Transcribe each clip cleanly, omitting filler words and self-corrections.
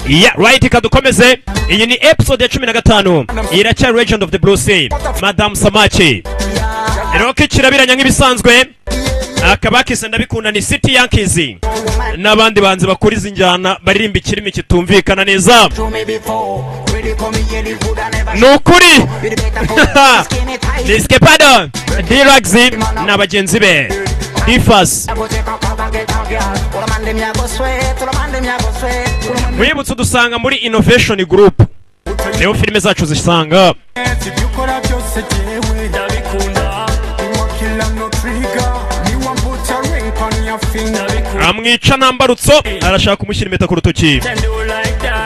Yeah, right, kadukomeze. Iyi ni episode ya 15, iracyari Legend of the Blue Sea, Madam Samaki Rocky kirabiranya nk'ibisanzwe, akaba akise ndabikunda ni City Yankees n'abandi banzi bakora izi njyana baririmba ikirimi kitumvikana neza. Ni ukuri ni Skepado, D-Rags na bagenzi be Difas. Mwibutse udusanga muri Innovation Group, niho filime zacu zisanga. Ibyo ukora byose jyewe ndabikunda. Iwakila no trigger me want put a ring on your finger. Amwica nta mbarutso, arashaka kumushyira impeta ku rutoki.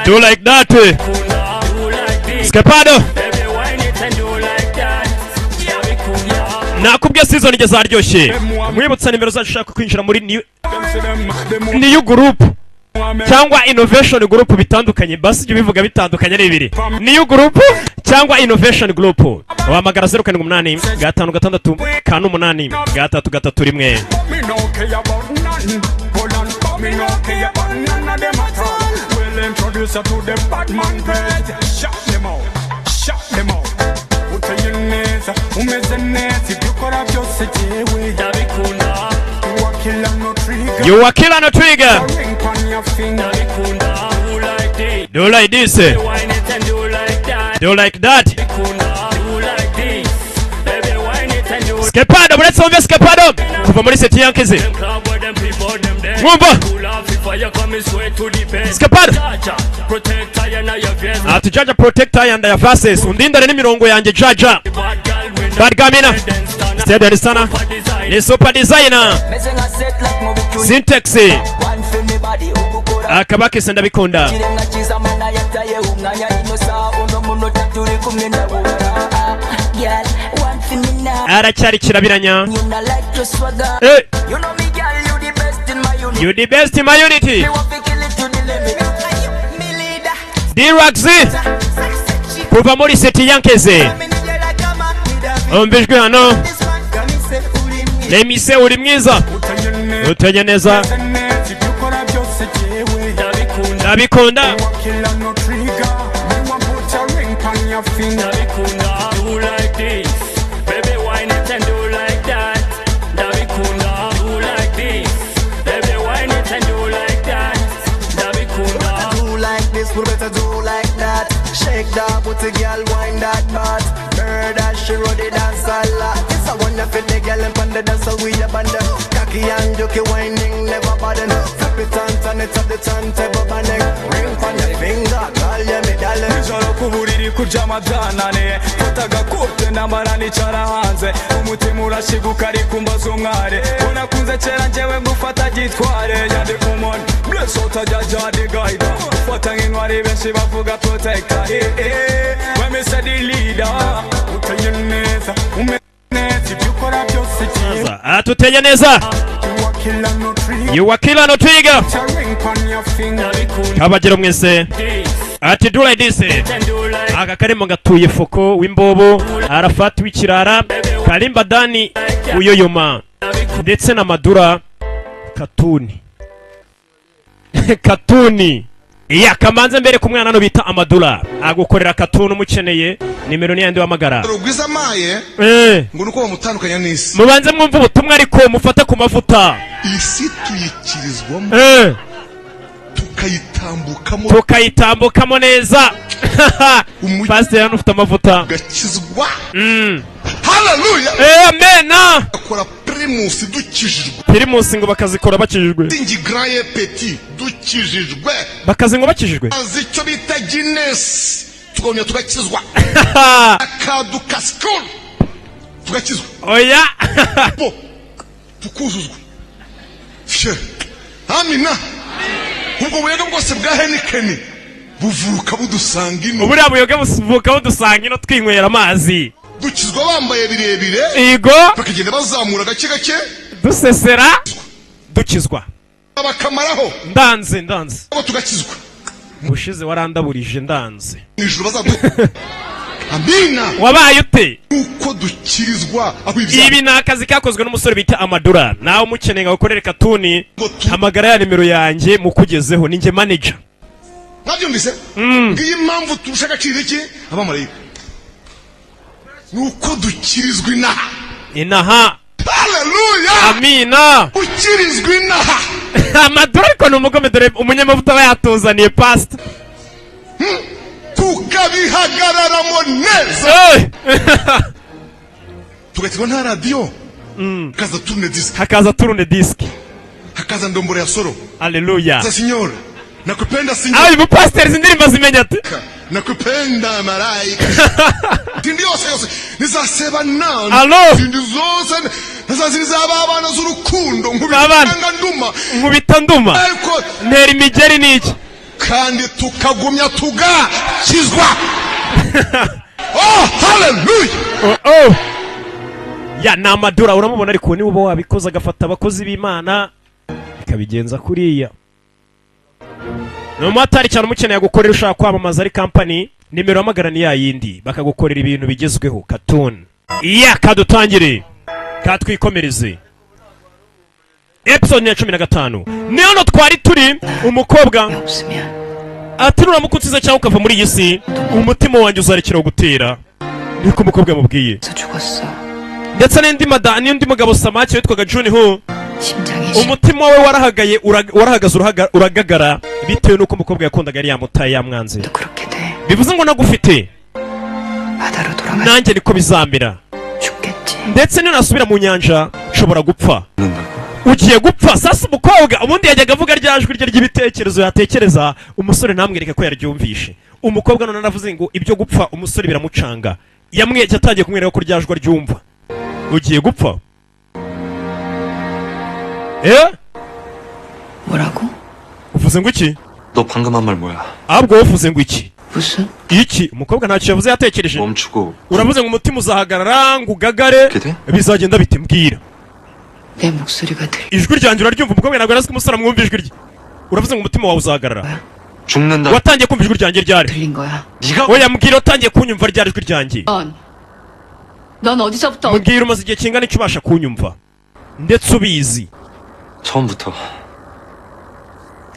Do like that, Skepado. Nakubwiye season igeze aryoshye. Mwibutsa nimero zacu, ushaka kwinjira muri new group cyangwa Innovation Group bitandukanye, basi ibyo bivuga bitandukanye ari bibiri, new group cyangwa Innovation Group, wahamagara 0785683331. Me no care about none. Hold on, me no care about none of them at all. We'll introduce you to the bad man page. Shut them out, shut them out. Uteye neza, umeze neza, ibyo ukora byose jyewe ndabikunda. Iwakila no trigger. You are killer no trigger. Ring on your finger. Do like this, do like that. Skepado, muretse wumve Skepado kuva muri City Yankees. Mwumva Skepado ati: "Jaja protector and your verses, undindane n'imirongo yanjye Jaja." Bad Gamina Steady sana ni super designer Syntax, akaba kese ndabikunda. Ikirenga cyiza mana yataye umwanya ino saha uno munota turi kumwe ndabura. Girl, one for me now. Aracyari kirabiranya. You not like your swagger. Hey. You know me, girl, you the best in my unit. You the best in my unity. Me want to kill it to the limit. Me leader. D-Rax kuva muri City Yankees, umva ijwi hano. Lemise uri mwiza, Uteye neza, uteye neza, umeze neza, ibyo ukora byose jyewe ndabikunda. Ndabikunda. Iwakila no trigger me want put a ring on your finger. Do like this, baby, wine it and do like that. Ndabikunda, do like this, baby, wine it and do like that. Ndabikunda. Do like this, we better do like that. Shake that booty, girl, wine that butt. Murder, she run the dance a lot. It's a wonder for the girl and pon the dance, so we up on the cocky and jokey whining, never bother. Flip it and turn it up the turntable, banning. Ring on your finger, call you me darling. Nijoro ku buriri kuryama byananiye, mfata agakote ndambara nicara hanze, umutima urashiguka ariko umbaza umware ko nakunze kera njyewe ngufata gitware yandi umoni bless utajya jadi guide ufata nk'intwari benshi bavuga protector, eh eh, when me say the leader. Uteye neza, umeze neza, ibyo ukora byose jyewe Atuteye neza. Iwakila no trigger. You are killer no trigger. Put a ring on your finger. Kabagero mwese ati do like this. Aka karimo gatuye foko w'imbobo, Arafati w'ikirara, Karimba Dani uyoyoma ndetse na Madura Katuni Katuni. Iya kamanze mbere ku mwana hano bita Amadura agukorera katuni, umukeneye nimero ni yandi wamagara. Rugwiza amaye ngo nuko bamutandukanya n'isi. Mubanze mwumve ubutumwa ariko mufate ku mavuta. Isi tuyikirizwamo, tukayitambukamo, tukayitambukamo neza. Pasiteri hano ufite amavuta. Gakizwa. Haleluya. Amena. Akora Primus dukijijwe. Primus ngo bakazikora bakijijwe. Ingi grand petit dukijijwe. Bakazinywa bakijijwe. Azi icyo bita Guinness tukongera tugakizwa, akaduka Skol tugakizwa. Oya. Bo tukuzuzwa. Fye. Amina. Ubwo buyoga bwose bwa Heineken buvuka budusanga ino. Buriya buyoga buvuka budusanga ino twinywera amazi. Dukizwa bambaye birebire, Igo. bakagenda bazamura gake gake. Dusesera dukizwa. Bakamaraho. Ndanze, ndanze. Abo tugakizwa. Ubushize warandaburije, ndanze. Mu ijuru bazaduha amina. Wabaye ute? Uko dukirizwa aho ibyaha. Ibi ni akazi kakozwe n'umusore bita Amadura. Nawe umukeneye ngo agukorere katuni, hamagara ya nimero yanjye mukugezeho, ni njye manager. Mwabyumvise? Ngiyi impamvu turusha agaciro iki? Abamarayika. Ni uko dukirizwa inaha. Inaha. Haleluya! Amina. Ukirizwa inaha. Amadura, ariko ni umugome. Dore umunyamavuta aba yatuzaniye, pasita. Tukabihagararamo neza, tugatirwa nta radiyo, hakaza tourne-disque. Hakaza tourne-disque. Hakaza ndomboro ya soro. Aleluya. Za signora, nakupenda signora. Aho uyu mupasiteri izi ndirimbo zimenya ate? Nakupenda malaika, tindi yose yose nizaseba nani. Alo. Tindi zose nazaziri z'abana z'urukundo. Abana. Nkubitanga nduma. Nkubita nduma. Ariko ntera imigeri n'iki. Kandi tukagumya tugakizwa. Oh, haleluya! Oh. Ya ni amadura, uramubona, ariko niba uba wabikoze agafata abakozi b'Imana ikabigenza kuriya. Ni umumotari cyane umukeneye gukorera, ushaka kwamamaza ari kampani, nimero hamagara ni ya yindi, bakagukorera ibintu bigezweho. Katuni iya kadutangire katwikomereze. Episode ya 15 ni hano twari turi. Umukobwa ati: "Nuramuka unsize cyangwa ukava muri iyi si, umutima wanjye uzarekera gutera." Niko umukobwa yamubwiye. Ndetse n'indi n'undi mugabo Samaki witwaga Juni Ho, umutima we warahagaye warahagaze uragagara bitewe n'uko umukobwa yakundaga yari yamutaye, yamwanze. Bivuze ngo nagufite nanjye niko bizamera, ndetse ninasubira mu nyanja nshobora gupfa. Ugiye gupfa. Sasa umukobwa ubundi yajyaga avuga rya jwi rye ry'ibitekerezo, yatekereza umusore ntamwereke ko yaryumvishe. Umukobwa none aravuze ngo ibyo gupfa, umusore biramucanga. Yamwe yatangiye kumwereka ko rya jwi aryumva. Ugiye gupfa, eh? 뭐라고? Uvuze ngo iki? 너 방금 한 말 뭐야? Ahubwo wowe uvuze ngo iki? 무슨? Iki? Umukobwa ntacyo yavuze, yatekereje. 멈추고 Uravuze ngo umutima uzahagarara ngo ugagare. 그래? Bizagenda bite? Mbwira. 내 목소리가 들려. Ijwi ryanjye uraryumva? Umukobwa ntabwo arazi ko umusore amwumva ijwi rye. Uravuze ngo umutima wawe uzahagarara. 죽는다. Watangiye kumva ijwi ryanjye ryari? 들린 거야. 네가 Oya, mbwira, watangiye kunyumva ryari ijwi ryanjye? 넌, 넌 어디서부터 Mbwira, umaze igihe kingana icyo ubasha kunyumva ndetse ubizi? 처음부터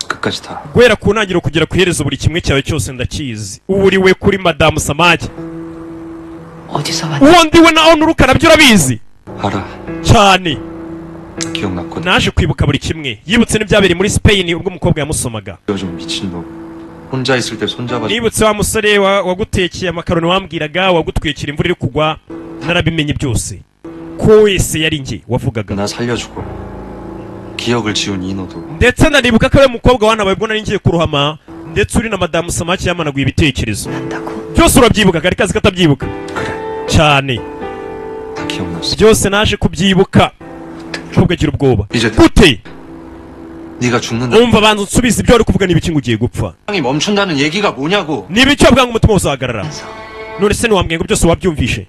끝까지 다. Guhera ku ntangiriro kugera ku iherezo, buri kimwe cyawe cyose ndakizi. Ubu uri we kuri madamu Samaki. 어디서 왔? Uwo ndiwe naho nturuka nabyo urabizi? 알아. Cyane. 기억났거든. Naje kwibuka buri kimwe. Yibutse n'ibyabereye muri Spain ubwo umukobwa yamusomaga. 요즘 미친놈. 혼자 있을 때 손잡아. Nibutse wa musore wagutekeye amakaroni, wambwiraga wagutwikira imvura iri kugwa. Narabimenye byose ko wese yari njye wavugaga. 나 살려주고 기억을 지운 인호도. Ndetse nanibuka ko ari umukobwa wanabaye ubwo nari ngiye kurohama, ndetse uri na madamu Samaki yamanaguye ibitekerezo. Byose urabyibuka? Kari kazi katabyibuka cyane. 다 기억났어. Byose naje kubyibuka. Umukobwa agira ubwoba. 이제 Gute? 네가 죽는다. Umva, banza unsubize, ibyo wari kuvuga ni ibiki ngo ugiye gupfa? 이 멈춘다는 얘기가 뭐냐고. Ni ibiki wavuga ngo umutima uzahagarara? None se ntiwambwiye ngo byose wabyumvishe?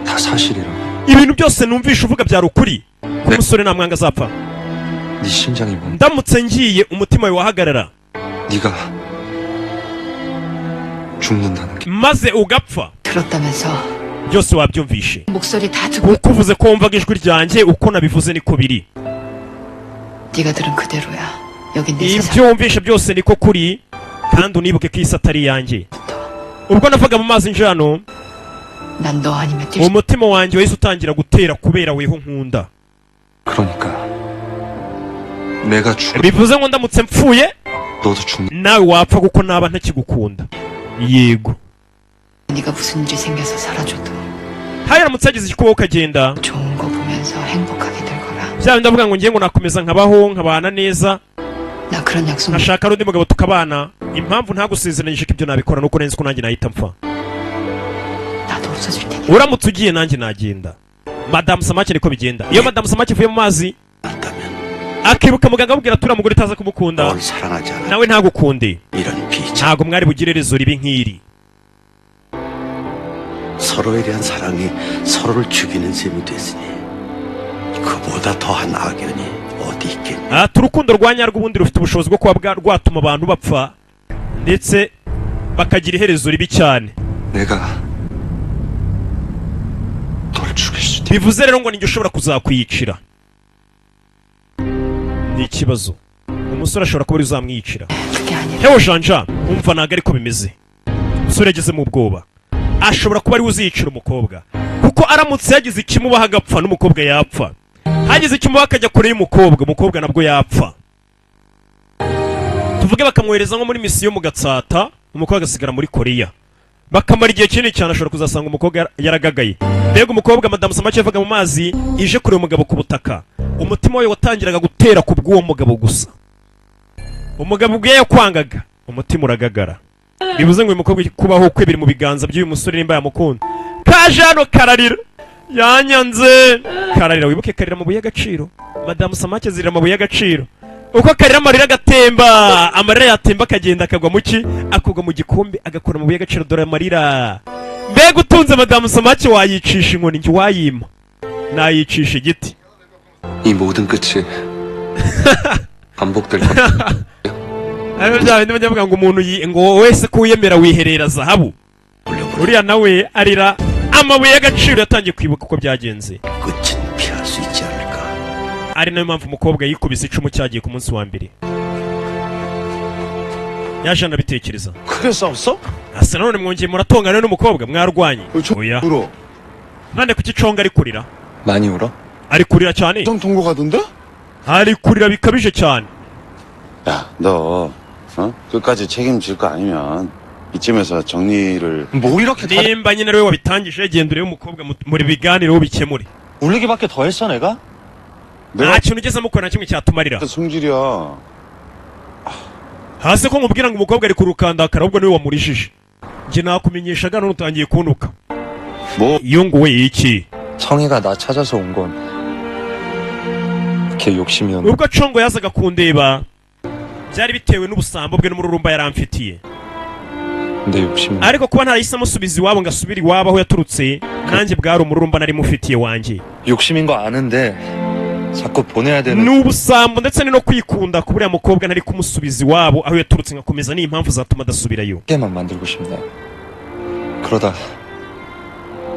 다 사실이라고. Ibintu byose numvishe uvuga byari ukuri, ko umusore nta mwanga azapfa? 네 심장이 멈. Ndamutse ngiye, umutima wawe wahagarara. 네가 죽는다는 게. Maze ugapfa. 들었다면서. Byose wabyumvishe. 목소리 다 듣고 Kuko uvuze ko wumvaga ijwi ryanjye, uko nabivuze niko biri. 네가 들은 그대로야. 여긴 내 세상. Ibyo wumvishe byose niko kuri, kandi unibuke ko isi atari iyanjye. Ubwo navaga mu mazi nje hano, 난 너 아니면 뛸 umutima wanjye wahise utangira gutera kubera weho nkunda. 그러니까 내가 죽. Bivuze ngo ndamutse mpfuye, 너도 죽는. nawe wapfa, kuko naba ntakigukunda. Yego. 네가 무슨 일이 생겨서 사라져도 Haramutse hagize igikuba ukagenda, 좋은 거 보면서 행복하게 될 거라. bya bindi ndavuga ngo ngiye ngo nakomeza nkabaho nkabana neza, 나 그런 약속 nkashaka n'undi mugabo tukabana. Impamvu ntagusezeranyije ko ibyo nabikora nuko nzi ko nanjye nahita mpfa. 나도 없어질 테니. Uramutse ugiye, nanjye nagenda. Madamu Samake, niko bigenda. Iyo madamu Samake ivuye mu mazi akibuka muganga amubwira ati: "Uriya mugore utaza kumukunda, 널 사랑하지 않아 nawe ntagukunde, 이런 비참 ntabwo mwari bugire iherezo ribi nk'iri." 서로에 대한 사랑이 서로를 죽이는 셈이 됐으니 그보다 더한 악연이 어디 있겠니? Ati: "Urukundo rwa nyarwo ubundi rufite ubushobozi bwo kuba rwatuma abantu bapfa, ndetse bakagira iherezo ribi cyane." 내가 널 죽일 수도. Bivuze rero ngo ninjye ushobora kuzakwiyicira, ni ikibazo. Umusore ashobora kuba ari uzamwicira. 그게 아니라 Hewo janja, umva, ntabwo ariko bimeze. Umusore yageze mu bwoba, ashobora kuba ari we uziyicira umukobwa, kuko aramutse yagize ikimubaho agapfa, n'umukobwa yapfa. Hagize ikimubaho akajya kure y'umukobwa, umukobwa nabwo yapfa. Tuvuge bakamwohereza nko muri misiyo mu Gatsata, umukobwa agasigara muri Koreya, bakamara igihe kinini cyane, ashobora kuzasanga umukobwa yaragagaye. Mbega umukobwa madamu Samake yavaga mu mazi ije kureba umugabo ku butaka, umutima we watangiraga gutera ku bw'uwo mugabo gusa. Umugabo ubwe yakwangaga, umutima uragagara. Bivuze ngo uyu mukobwa kubaho kwe biri mu biganza by'uyu musore nimba yamukunda. Kaje hano kararira, yanyanze, kararira. Wibuke karira amabuye y'agaciro. Madamu Samake zirira amabuye y'agaciro. Uko karira, amarira agatemba, amarira yatemba akagenda akagwa mu ki? Akagwa mu gikombe, agakora amabuye y'agaciro. Dore amarira. Mbega utunze madamu Samake wayicisha inkoni? Njye wayima nayicisha igiti. 이 모든 끝이 반복될 것 Ariko bya bindi bajya bavuga ngo umuntu ngo wese ko wiyemera wiherera zahabu, uriya nawe arira amabuye y'agaciro. Yatangiye kwibuka uko byagenze. 끝은 피할 수 있지 않을까. Ari nayo mpamvu umukobwa yikubise icumu cyagiye ku munsi wa mbere. Yaje anabitekereza. 크게 싸웠어? Asa nanone mwongeye muratongana n'umukobwa, mwarwanye? Oya. 울어. Nande kuki conga ari kurira? 많이 울어? Ari kurira cyane. 정 통곡하던데? Ari kurira bikabije cyane. 야, 너, 어? 끝까지 책임질 거 아니면 이쯤에서 정리를 뭐 이렇게 다 Nimba nyine ariwe wabitangije, genda urebe umukobwa muri biganireho, bikemure. 울리기밖에 더 했어 내가? Nta kintu ugeze amukora na kimwe cyatumarira. 승질이야. Hasi ko nkubwira ngo umukobwa ari kurukandakara, ahubwo niwe wamurijije. Njye nakumenyeshaga, none utangiye kuntuka. 뭐? Yunguwe iki? 성희가 나 찾아서 온 건 걔 욕심이었나? Ubwo Congo yazaga kundeba, byari bitewe n'ubusambo bwe n'umururumba yaramfitiye. 내 욕심이 Ariko kuba ntarahise amusubiza iwabo ngo asubire iwabo aho yaturutse, nanjye bwari umururumba nari mufitiye wanjye. 욕심인 거 아는데 자꾸 보내야 되는 Ni ubusambo ndetse ni no kwikunda kuba uriya mukobwa ntari kumusubiza iwabo aho yaturutse, ngakomeza n'iyi mpamvu zatuma adasubirayo. 게만 만들고 싶네. 그러다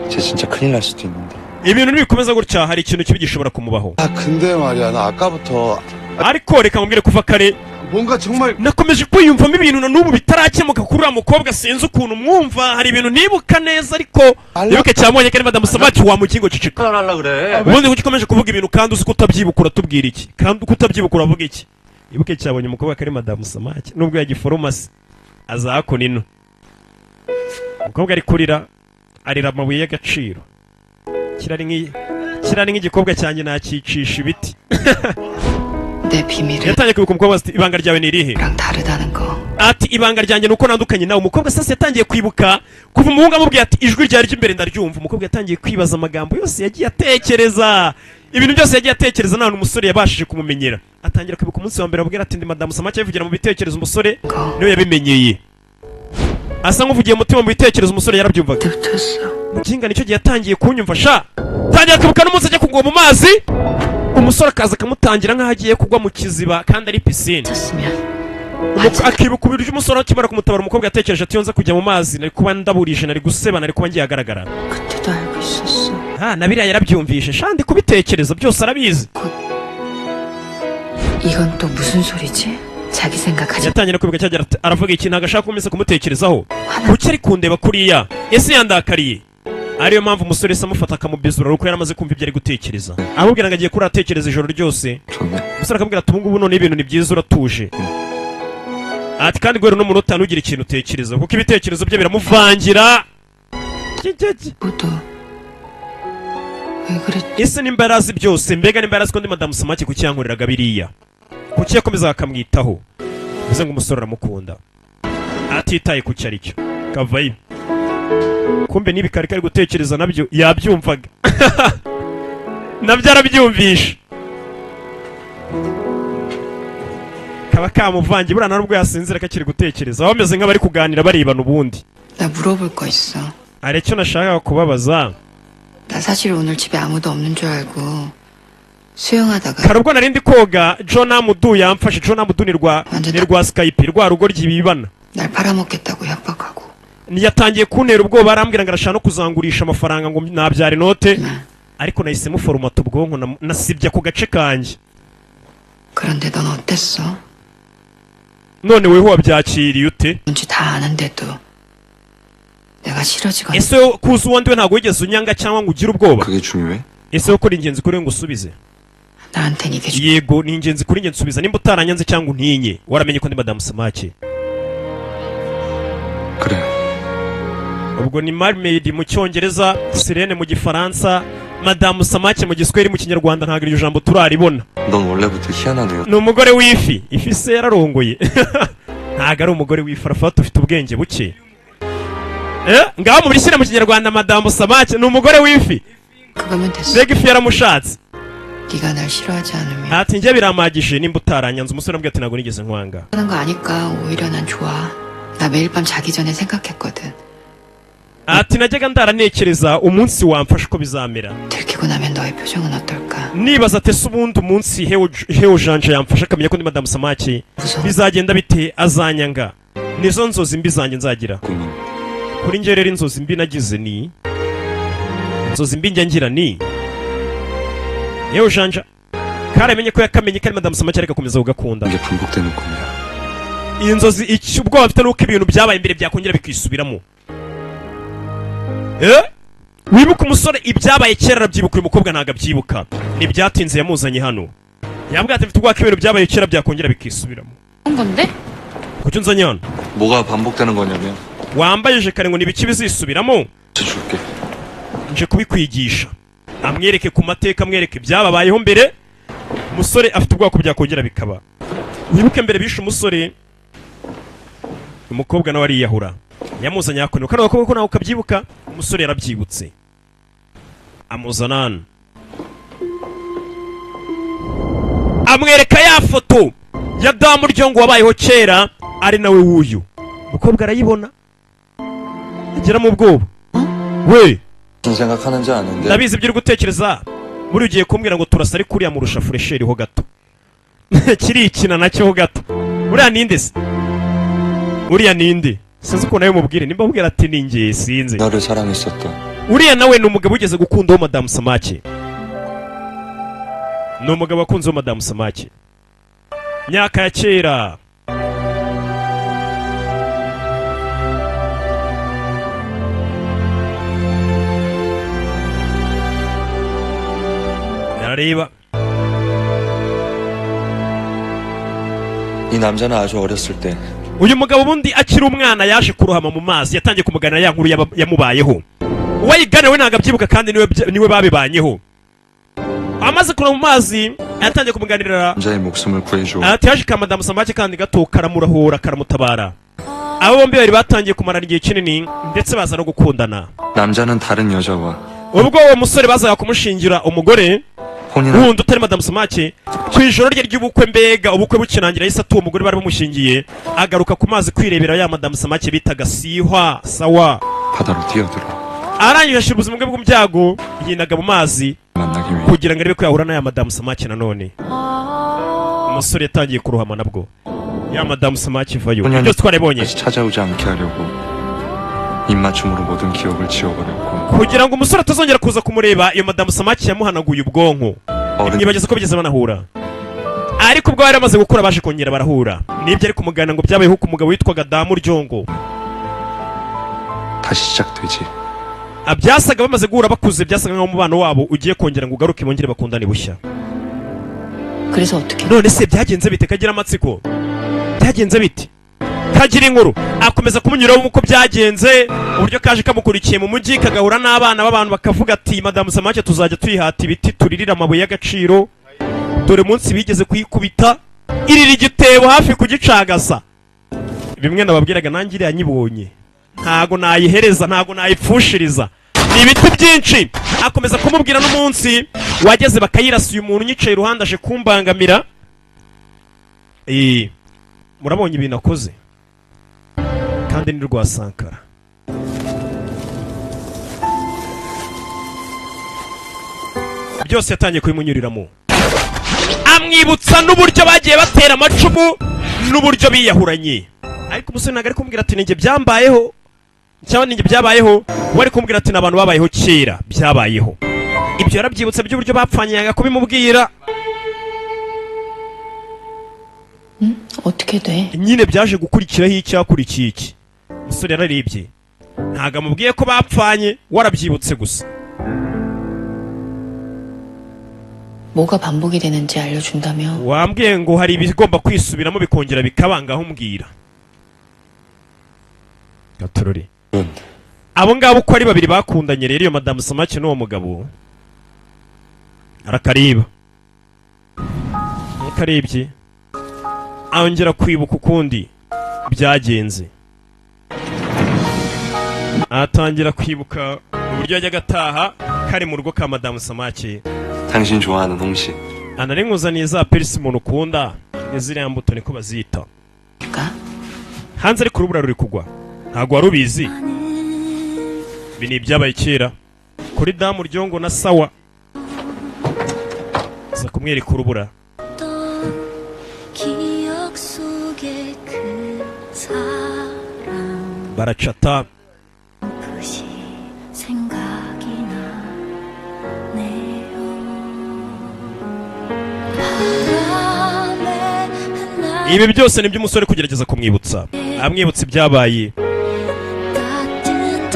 쟤 진짜 큰일 날 수도 있는데. Ibintu nibikomeza gutya, hari ikintu kibi gishobora kumubaho. 아, 근데 말이야, 나 아까부터 Ariko reka nkubwire, kuva kare 뭔가 정말 nakomeje kwiyumvamo ibintu na n'ubu bitarakemuka kuri uriya mukobwa. Sinzi ukuntu mwumva, hari ibintu nibuka neza. Ariko wibuke cyamubonye ko ari madamu Samaki wa mukingo. Ceceka. 하려 그래. Ubundi kuki ukomeje kuvuga ibintu kandi uzi ko utabyibuka? Uratubwira iki kandi uko utabyibuka? Uravuga iki? Ibuke cyabonye umukobwa ko ari madamu Samaki, nubwo yagiforomasi aza hakuno ino. Umukobwa ari kurira, arira amabuye y'agaciro. Kirari nk'igikobwa cyanjye nakicisha ibiti. 내 비밀은 Yatangiye kwibuka. Umukobwa ati: "Ibanga ryawe ni irihe?" 랑 다르다는 거. Ati: "Ibanga ryanjye ni uko nandukanye nawe." Umukobwa sasa yatangiye kwibuka kuva umuhungu amubwiye ati: "Ijwi ryari ry'imbere ndaryumva." Umukobwa yatangiye kwibaza amagambo yose yagiye atekereza, ibintu byose yagiye atekereza, nta umusore yabashije kumumenyera. Atangira kwibuka umunsi wa mbere abwira ati: "Ndi madamu Samake." Abivugira mu bitekerezo, umusore niwe yabimenyeye. Asa nk'uvugiye umutima mu bitekerezo, umusore yarabyumvaga. Mukinga nicyo gihe yatangiye kunyumva sha. Tangira kwibuka n'umunsi ajya kugwa mu mazi, umusore akaza akamutangira nk'aho agiye kugwa mu kiziba kandi ari pisine. Akibuka uburyo umusore akimara kumutabara, umukobwa yatekereje ati: "Iyo nza kujya mu mazi nari kuba ndaburije, nari guseba, nari kuba ngiye ahagaragara." 그때도 알고 있었어. Ha, na biriya yarabyumvishe sha, ndi kubitekereza byose arabizi. 이건 또 무슨 소리지? 자기 생각하지 Yatangiye no kwibuka cyagera aravuga iki? Ntabwo ashaka gukomeza kumutekerezaho. Kuki ari kundeba kuriya? Ese yandakariye? Ariyo mpamvu umusore se amufata akamubizura, kuko yari amaze kumva ibyo ari gutekereza. Amubwira ngo agiye kuri atekereza ijoro ryose. Umusore akamubwira ati: "Ubu ngubu none ibintu ni byiza, uratuje." Ati: "Kandi guhera uno munota ntugire ikintu utekereza," kuko ibitekerezo bye biramuvangira. 모두 왜 그랬? Ese nimba yari azi byose, mbega nimba yari azi ko ndi madamu Samake, kuki yankoreraga biriya? Kuki yakomezaga akamwitaho? Bivuze ngo umusore aramukunda atitaye ku cyo ari cyo. Kavayo, kumbe niba kari kari gutekereza nabyo yabyumvaga, nabyo arabyumvisha, kaba kamuvangiye. Buriya nta nubwo yasinzira kakiri gutekereza, baba bameze nk'abari kuganira barebana ubundi. 나 물어볼 거 있어. Hari icyo nashakaga kubabaza. 나 사실 오늘 집에 아무도 없는 줄 알고 수영하다가 Kare ubwo nari ndi koga, John Amudu yamfashe. John Amudu ni rwa Skype, rwa rugo ryibibana. 날 팔아먹겠다고 협박하고 Yatangiye kuntera ubwoba, arambwira ngo arashaka no kuzangurisha amafaranga ngo nabyara inote, ariko nahisemo foromata ubwonko, nasibye ako gace kanjye. 그런데 넌 어땠어? None weho wabyakiriye ute? 뭔지 다 아는데도 내가 싫어지거나 Ese kuza uwo ndiwe ntabwo wigeze unyanga cyangwa ngo ugire ubwoba? 그게 중요해? Ese ko ari ingenzi kuri we ngo usubize? 나한텐 이게 중- Yego, ni ingenzi kuri njye, nsubiza nimba utaranyanze cyangwa untinye, waramenye ko ndi madamu Samake. 그래. Ubwo ni mermaid mu Cyongereza, sirène mu Gifaransa, madamu Samake mu Giswahili. Mu Kinyarwanda ntabwo iryo jambo turaribona. 넌 원래부터 희한한 애였. Ni umugore w'ifi. Ifi se yararongoye? Ntabwo ari umugore w'ifi, arafata ufite ubwenge buke. Eh, ngaho mubishyire mu Kinyarwanda, madamu Samake ni umugore w'ifi. 그거면 됐어. Mbega ifi yaramushatse! 네가 날 싫어하지 않으면 Ati njye birampagije nimba utaranyanze. Umusore ambwira ati ntabwo nigeze nkwanga. 하는 거 아니까 오히려 난 좋아. 나 매일 밤 자기 전에 생각했거든. Ati najyaga ndara ntekereza umunsi wamfasha uko bizamera. 들키고 나면 너의 표정은 어떨까? Nibaza ati ese ubundi umunsi Heo Janje yamfasha akamenya ko ndi madamu Samake bizagenda bite? Azanyanga? Nizo nzozi mbi zanjye nzagira. Kuri njye rero inzozi mbi nagize ni inzozi mbi njya ngira ni Heo Janja karamenye ko yakamenye ko ari madamu Samake ariko akomeza kugakunda. 이게 반복되는 꿈이야. Iyi nzozi iki ubwoba mfite nuko ibintu byabaye mbere byakongera bikisubiramo. Eh, wibuka umusore ibyabaye kera arabyibuka, uyu mukobwa ntabwo abyibuka. Ntibyatinze yamuzanye hano, yambwira ati mfite ubwoba ko ibintu byabaye kera byakongera bikisubiramo. 한 건데? Kuki unzanye hano? 뭐가 반복되는 거냐면 Wambaye kare ngo ni ibiki bizisubiramo? 줄게. Nje kubikwigisha, amwereke ku mateka, amwereke ibyababayeho mbere. Umusore afite ubwoba ko byakongera bikaba. Wibuke mbere bishe umusore, umukobwa nawe ariyahura. Yamuzanye hakuno, kano gakobwa ko nawe ukabyibuka. Umusore yarabyibutse, amuzana hano, amwereka ya foto ya damu ngo wabayeho kera ari nawe w'uyu mukobwa. Arayibona ageramo ubwoba we. 무슨 생각하는지 아는데 Ndabizi ibyo uri gutekereza. Muri ugiye kumbwira ngo turasa, ariko uriya murusha fraîcheur ho gato, kirikina nacyo ho gato. Uriya ninde se? Uriya ninde? Sinzi ukuntu nawe mubwire nimba mubwira ati ni njye, sinzi. 너를 사랑했었던 Uriya nawe ni umugabo wigeze gukunda wo madamu Samake, ni umugabo wakunze wo madamu Samake myaka ya kera. Yarareba. 이 남자는 아주 어렸을 때 Uyu mugabo ubundi akiri umwana yaje kurohama mu mazi. Yatangiye kumuganira ya nkuru yamubayeho. Uwayigana we ntabwo abyibuka kandi niwe babibanyeho. Amaze kurohama mu mazi yatangiye kumuganirira. 남자의 목숨을 구해줘 Ati yaje ka madamu Samake kandi gato karamurahura, karamutabara. Abo bombi bari batangiye kumarana igihe kinini ndetse baza no gukundana. 남자는 다른 여자와 Ubwo uwo musore bazaga kumushingira umugore 혼인한 wundi utari madamu Samake, ku ijoro rye ry'ubukwe, mbega ubukwe bukirangira yahise atuye umugore bari bamushingiye, agaruka ku mazi kwirebera ya madamu Samake bitaga Sihwa Sawa. 바다로 뛰어들어 Arangije ashyira ubuzima bwe mu byago, yinaga mu mazi 만나기 위해 kugira ngo arebe ko yahura n'aya madamu Samake nanone. Umusore yatangiye kurohama nabwo ya madamu Samake ivayo. 소년이 Byose twarabibonye. 다시 찾아오지 않게 하려고 입맞춤으로 모든 기억을 지워버렸고 Kugira ngo umusore atazongera kuza kumureba, iyo madamu Samake yamuhanaguye ubwonko. 어른 Nibageze ko bigeze banahura, ariko ubwo bari bamaze gukura baje kongera barahura. Nibyo ari kumugana ngo byabayeho ku mugabo witwaga Damu Ryongo. 다시 시작되지. Byasaga bamaze guhura bakuze, byasaga nk'aho umubano wabo ugiye kongera ngo ugaruke, bongere bakundane bushya. 그래서 어떻게? None se byagenze bite? Kagira amatsiko, byagenze bite? Kagira inkuru. Akomeza kumunyuraho uko byagenze, uburyo kaje kamukurikiye mu mujyi, kagahura n'abana b'abantu bakavuga ati madamu Samake tuzajya tuyihata ibiti turirire amabuye y'agaciro, dore umunsi bigeze kuyikubita irira igitebo hafi kugicagasa. Bimwe nababwiraga nanjye, iriya nyibonye ntago nayihereza, ntago nayipfushiriza, ni ibiti byinshi. Akomeza kumubwira n'umunsi wageze bakayirasa, uyu muntu unyicaye iruhande aje kumbangamira. Eh, murabonye ibintu akoze kandi ni rwa Sankara. Byose yatangiye kubimunyuriramo, amwibutsa n'uburyo bagiye batera amacumu n'uburyo biyahuranye. Ariko umusore ntabwo ari kumubwira ati ninjye byambayeho cyangwa ninjye byabayeho. We ari kumubwira ati ni abantu babayeho kera byabayeho. Ibyo yarabyibutse by'uburyo bapfanye, yanga kubimubwira. 어떻게 돼? Nyine byaje gukurikiraho icyakurikiye iki? Umusore yararebye, ntabwo amubwiye ko bapfanye, warabyibutse gusa. 뭐가 반복이 되는지 알려준다며. Wambwiye ngo hari ibigomba kwisubiramo bikongera bikaba, ngaho umbwira gatorori. Abo ngabo uko ari babiri bakundanye rero, iyo madamu Samake n'uwo mugabo arakariba akarebye, angera kwibuka ukundi byagenze, atangira kwibuka uburyo yajyaga ataha kari mu rugo ka madamu Samake. 당신 좋아하는 홍시. Anari nkuzaniye za persimmon ukunda, ni ziriya mbuto niko bazita. Hanze ariko urubura ruri kugwa, ntabwo wari ubizi. Ibi ni ibyabaye kera kuri damu ryongo na sawa za kumwereka urubura. 기억 속에 그 사람 Baracata. 푸시 생각이 나네요. 바람에 흩날려 Ibi byose ni by'umusore kugerageza kumwibutsa, amwibutsa ibyabaye. 따뜻한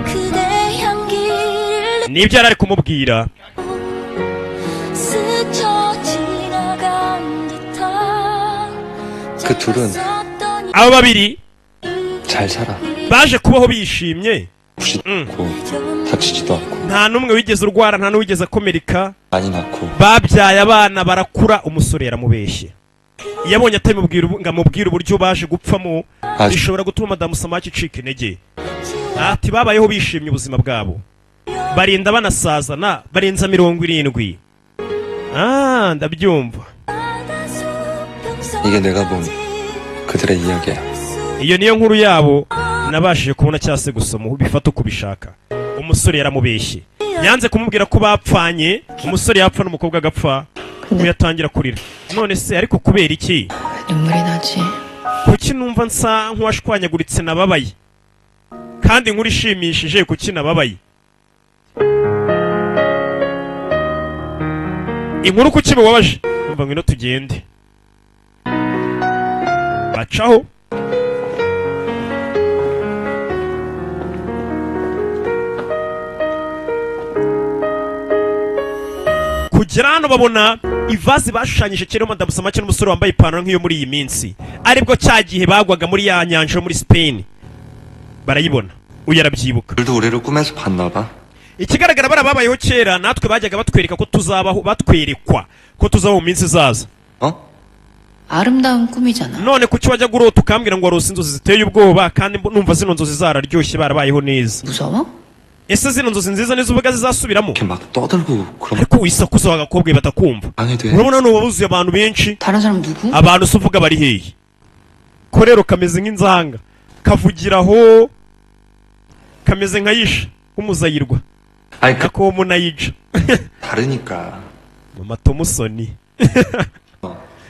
그대 향기를 Nibyo yari ari kumubwira. 스쳐 지나간 듯한 그 둘은 짧았었던 Abo babiri 잘 살아. baje kubaho bishimye. 고 다치지도 않고 Nta n'umwe wigeze urwara, nta n'uwigeze akomereka. 많이 낳고 Babyaye abana barakura. Umusore yaramubeshye, yabonye atabimubwira ngo amubwire uburyo baje gupfamo bishobora gutuma madamu Samaki icika intege. Ati babayeho bishimye ubuzima bwabo, barinda banasazana, barenza 70. Ah, ndabyumva. 이게 내가 본 그들의 이야기야. Iyo niyo nkuru yabo nabashije kubona cyangwa se gusoma, bifata uko ubishaka. Umusore yaramubeshye, yanze kumubwira ko bapfanye. Umusore yapfa n'umukobwa agapfa, uyu atangira kurira. None se ariko kubera iki 눈물이 나지. Kuki numva nsa nk'uwashwanyaguritse, nababaye, kandi inkuru ishimishije? Kuki nababaye inkuru? Kuki mubabaje? Umva, ngwino tugende. Bacaho. Kugera hano babona ivaze bashushanyije kera, madamu Samake n'umusore wambaye ipantaro nk'iyo muri iyi minsi, aribwo cya gihe bagwaga muri ya nyanja yo muri Spain. Barayibona, uyu arabyibuka. 들도 우리를 꿈에서 봤나 봐. Ikigaragara bari babayeho kera, natwe bajyaga batwereka ko tuzabaho, batwerekwa ko tuzabaho mu minsi izaza. 아름다운 꿈이잖아. None kuki wajya urota ukambwira ngo warose inzozi ziteye ubwoba, kandi numva zino nzozi zararyoshye, barabayeho neza? 무서워? Ese zino nzozi nziza nizo uvuga zizasubiramo? 이렇게 막 떠들고 그럼 Ariko wisakuza wagakobwa batakumva. 방해돼. Urabona hano wuzuye abantu benshi. 다른 사람 누구? Abantu se uvuga bari hehe? Ko rero kameze nk'inzanga, kavugiraho kameze nka yisha w'umuzayirwa. 아니 그 nako wo munayija. 다르니까. Mama Tomusoni.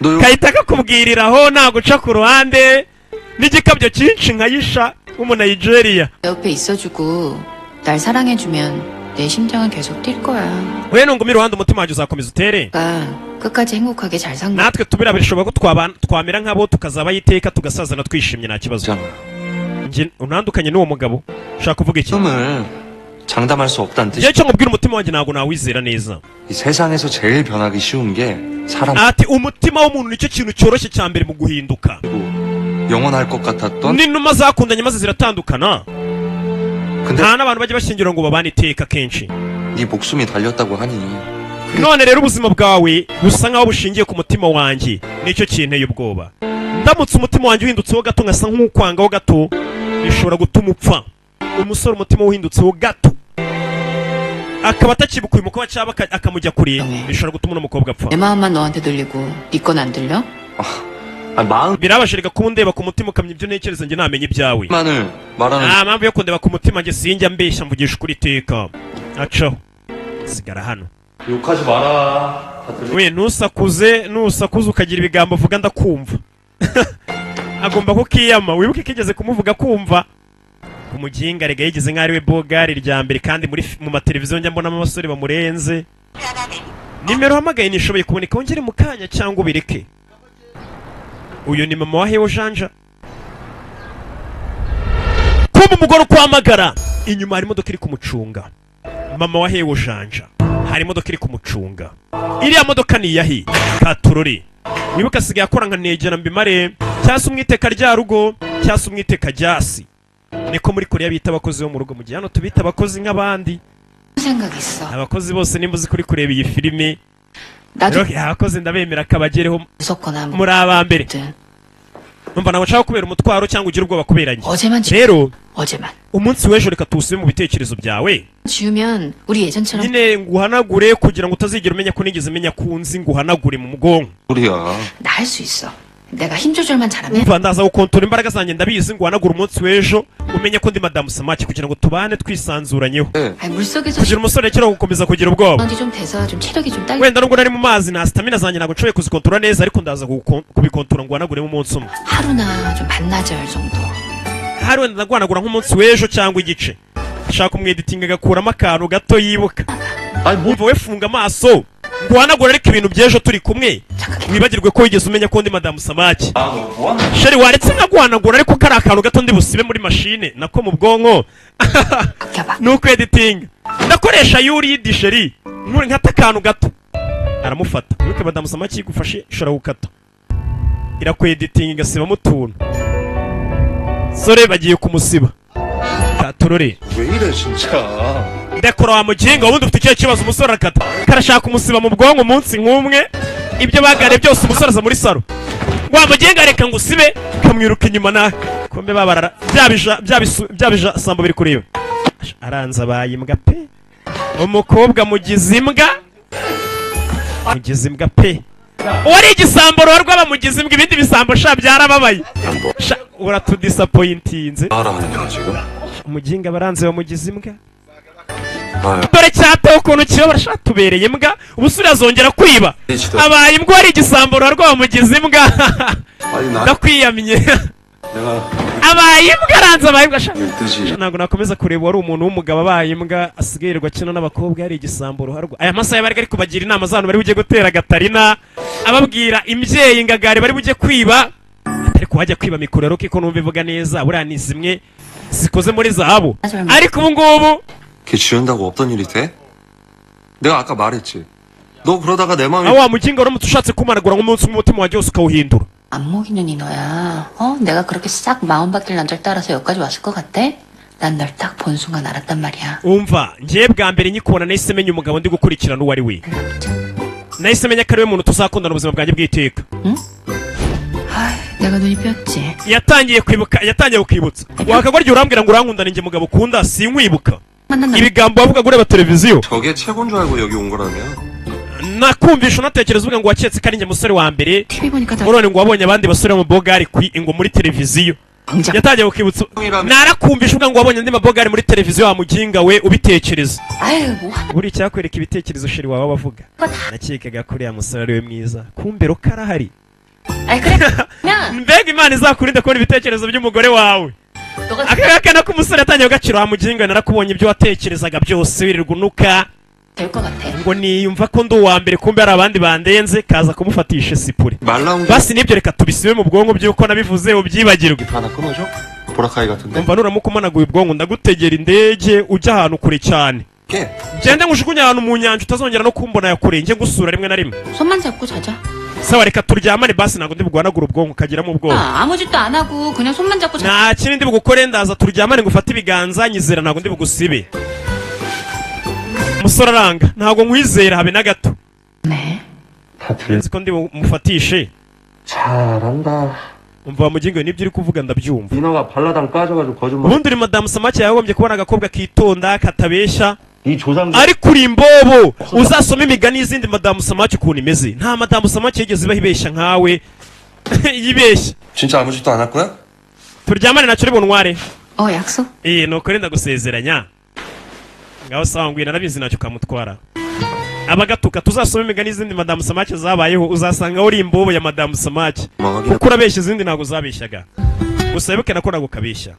너 Kahita kakubwiriraho, nta guca ku ruhande n'igikabyo cyinshi nka yisha w'umunayigeriya. 내 옆에 있어주고 날 사랑해주면 내 심장은 계속 뛸 거야. We nunguma iruhande, umutima wanjye uzakomeza utere. 그러니까 끝까지 행복하게 잘 산 거야. Natwe tubira bishoboka ko twamera nk'abo, tukazabaho iteka, tugasazana twishimye, nta kibazo. Njye untandukanye n'uwo mugabo, ushaka kuvuga iki? 꿈을 장담할 수 없다는 Njyewe 뜻이. icyo nkubwira, umutima wanjye ntabwo nawizera neza. 이 세상에서 제일 변하기 쉬운 게 사람 Ati umutima w'umuntu nicyo kintu cyoroshye cya mbere mu guhinduka. 영원할 것 같았던 N'inuma zakundanye maze ziratandukana. 근데 Nta n'abantu bajya bashyingira ngo babane iteka kenshi. 네 목숨이 달렸다고 하니 None rero ubuzima bwawe busa nkaho bushingiye ku mutima wanjye, nicyo kinteye ubwoba. Ndamutse umutima wanjye uhindutseho gato, nkasa nk'ukwangaho gato, bishobora gutuma upfa. Umusore umutima uhindutseho gato, akaba atakibuka uyu mukobwa cyangwa akamujya kure, bishobora gutuma uno mukobwa apfa. 내 마음만 너한테 들리고 네 건 안 들려? 아, 마음만을 Birabaje reka kuba undeba ku mutima ukamenya ibyo ntekereza, njye namenya ibyawe. 말하는 Nta mpamvu yo kundeba ku mutima, njye sinjya mbeshya, mvugisha ukuri iteka. Acaho, sigara hano. 욕하지 마라. 다 들리. We ntusakuze, nusakuze ukagira ibigambo uvuga ndakumva. Agomba kukiyama, wibuke kigeze kumuvuga kumva umuginga rega yigeze nk'aho ari we bogari rya mbere, kandi muri mu mateleviziyo njya mbonamo abasore bamurenze. Nimero uhamagaye ntishoboye kuboneka, wongere mu kanya cyangwa ubireke. Uyu ni mama wa Hewo Janja. Kumva umugore ukwamagara inyuma, hari imodoka iri kumucunga. Mama wa Hewo Janja, hari imodoka iri kumucunga. Iriya modoka ni iyahi? Katurori, wibuke asigaye akora nka negera mbimare, cyangwa se umwiteka rya rugo, cyangwa se umwiteka ryasi. Niko muri Korea bita abakozi bo mu rugo, mu gihe hano tubita abakozi nk'abandi. 생각 있어. Abakozi bose, nimba uzi kuri kureba iyi filimi, 나도 rero abakozi ndabemera, kabagereho. 무섭거나 뭐 Muri aba mbere. Numva ntabwo nshaka kubera umutwaro cyangwa ugira ubwoba kubera njye. 어제만 지 Rero 어제만 umunsi w'ejo reka tuwusibe mu bitekerezo byawe. 지우면 우리 예전처럼 Nyine nguhanagure kugira ngo utazigera umenya ko nigeze menya ko unzi, nguhanagure mu bwonko. 우리야. 나 할 수 있어. 내가 힘 조절만 잘하면 Umva, ndaza gukontorora imbaraga zanjye, ndabizi, nguhanagure umunsi w'ejo umenye ko ndi madamu Samaki, kugira ngo tubane twisanzuranyeho, 아니, 물속에서 kugira umusore akiraho gukomeza kugira ubwoba. 지 좀 돼서 좀 체력이 좀 딸. Wenda nubwo nari mu mazi, nta stamina zanjye ntabwo nshoboye kuzikontorora neza, ariko ndaza kubikontorora nguhanaguremo umunsi umwe. 하루나 좀 반나절 정도. Hari wenda ndaguhanagura nk'umunsi w'ejo cyangwa igice. Shaka umweditinga agakuramo akantu gato yibuka. Umva, we funga amaso nguhanagura, ariko ibintu by'ejo turi kumwe wibagirwe ko wigeze umenya ko ndi madamu Samaki. Chéri, waretse nkaguhanagura, ariko kari akantu gato ndi busibe muri mashine, nako mu bwonko, ni uko editinga ndakoresha yuridi. Chéri, nkuri nkata akantu gato. Aramufata. Wibuke madamu Samaki igufashe ishobora gukata, irakweditinga igasibamo utuntu. Sore bagiye kumusiba, katurore. 왜 이래 진짜. Ndekura wa muginga, ubundi ufite ikihe kibazo? Umusore arakata, karashaka kumusiba mu bwonko umunsi nk'umwe, ibyo baganiriye byose. Umusore aza muri salo: "Wa muginga, reka ngo usibe." Kamwiruka inyuma na kumbe babarara bya bija bya bisu bya bija sambo biri kureba. Aranze abaye imbwa pe. Umukobwa mugize imbwa, mugize imbwa pe. Uwari igisambo ruharwa bamugize imbwa, ibindi bisambo sha byarababaye sha, uratudisapointinze. 하라 하는 거야 지금? Umuginga baranze bamugize imbwa. 아유. Dore cyatewe ukuntu kibabara sha, tubereye imbwa. Ubusore azongera kwiba, abaye imbwa. Wari igisambo ruharwa bamugize imbwa. 아니 나 Ndakwiyamye. 내가 Abaye imbwa, aranze abaye imbwa sha. 12시 Ntabwo nakomeza kureba wari umuntu w'umugabo abaye imbwa, asigaye yirirwa akina n'abakobwa, yari igisambo ruharwa. Aya masaha bari ari kubagira inama z'abantu bari bujye gutera gatarina, ababwira imbyeyi ingagari bari bujye kwiba. Ariko wajya kwiba mikoro rero ko numva ivuga neza, buriya ni zimwe zikoze muri zahabu, ariko ubu ngubu 걔 지운다고 없던 일이 돼? 내가 아까 말했지. 너 그러다가 내 마음이 aho wa muginga, uramutse ushatse kumanagura nk'umunsi umwe, umutima wanjye wose ukawuhindura. 안목 있는 인어야. 어? 내가 그렇게 싹 마음 바뀔 남자를 따라서 여기까지 왔을 것 같아? 난 널 딱 본 순간 알았단 말이야. Umva, njyewe bwa mbere nkikubona nahise menya umugabo ndi gukurikirana uwo ari we, nahise menya ko ari we muntu tuzakundana ubuzima bwanjye bw'iteka. 내가 눈이 삐었지. Yatangiye kwibuka, yatangiye kukwibutsa. Wakagwa urambwira ngo urankunda, ninjye mugabo ukunda, sinkwibuka ibigambo wavugaga ureba televiziyo. 저게 최고인 줄 알고 여기 온 거라며? Nakumvisha unatekereza uvuga ngo waketse ko ari njye musore wa mbere, TV 보니까 다 none ngo wabonye abandi basore mu bogari ngo muri televiziyo. Yatangiye kukwibutsa. Narakumvisha uvuga ngo wabonye andi mabogari muri televiziyo, wa muginga we, ubitekereza. 아유 뭐 Buri icyakwereka ibitekerezo chéri wawe abavuga: "Nakekaga ko uriya musore ari we mwiza, kumbe roka arahari." 아이 그래. 그냥 Mbega Imana izakurinde kubona ibitekerezo by'umugore wawe. 너가 Aka ngaka nako umusore yatangiye kugaciro. Wa muginga, narakubonye ibyo watekerezaga byose, wirirwa unuka 될 것 같아. ngo niyumva ko ndi uwa mbere, kumbe hari abandi bandenze. Kaza kumufatisha sipure. 말 나온 Basi nibyo, reka tubisibe mu bwonko by'uko nabivuze, ubyibagirwe. 하나 끊어줘? 보라카이 같은데? Umva, nuramuka umanaguye ubwonko, ndagutegera indege ujya ahantu kure cyane, 걔 ngende nkujugunye ahantu mu nyanja, utazongera no kumbona ya kure, njye ngusura rimwe na rimwe. 손만 잡고 자자. Sawa, reka turyamane basi, ntabwo ndi buguhanagure ubwonko ukagiramo ubwoba. 아, 아무 짓도 안 하고 그냥 손만 잡고 자. Nta kindi ndi bugukore, ndaza turyamane ngufate ibiganza, nyizera, ntabwo ndi bugusibe. Umusore aranga: "Ntabwo nkwizera habe na gato." 네. 다 들려. Nzi ko ndi bumufatishe. 잘한다. Umva wa mugingo, nibyo uri kuvuga ndabyumva. 인어가 발라당 빠져가지고 거짓말. Ubundi uri madamu Samaki, yagombye kubona agakobwa kitonda katabeshya, 이 조상 ariko uri imbobo. Uzasoma imigani y'izindi madamu Samaki ukuntu imeze, nta madamu Samaki yigeze ibaho ibeshya nkawe, yibeshya. 진짜 아무 짓도 안 할 거야? Turyamane, ntacyo uri buntware? 어, 약속? Eh, nuko renda gusezeranya. Ngaho sawa, ngwino, narabizi ntacyo kamutwara. Abagatuka, tuzasoma imigani y'izindi madamu Samaki zabayeho, uzasanga uri imbobo ya madamu Samaki, kuko urabeshya, izindi ntabwo zabeshyaga. Gusa wibuke nako ntabwo ukabeshya.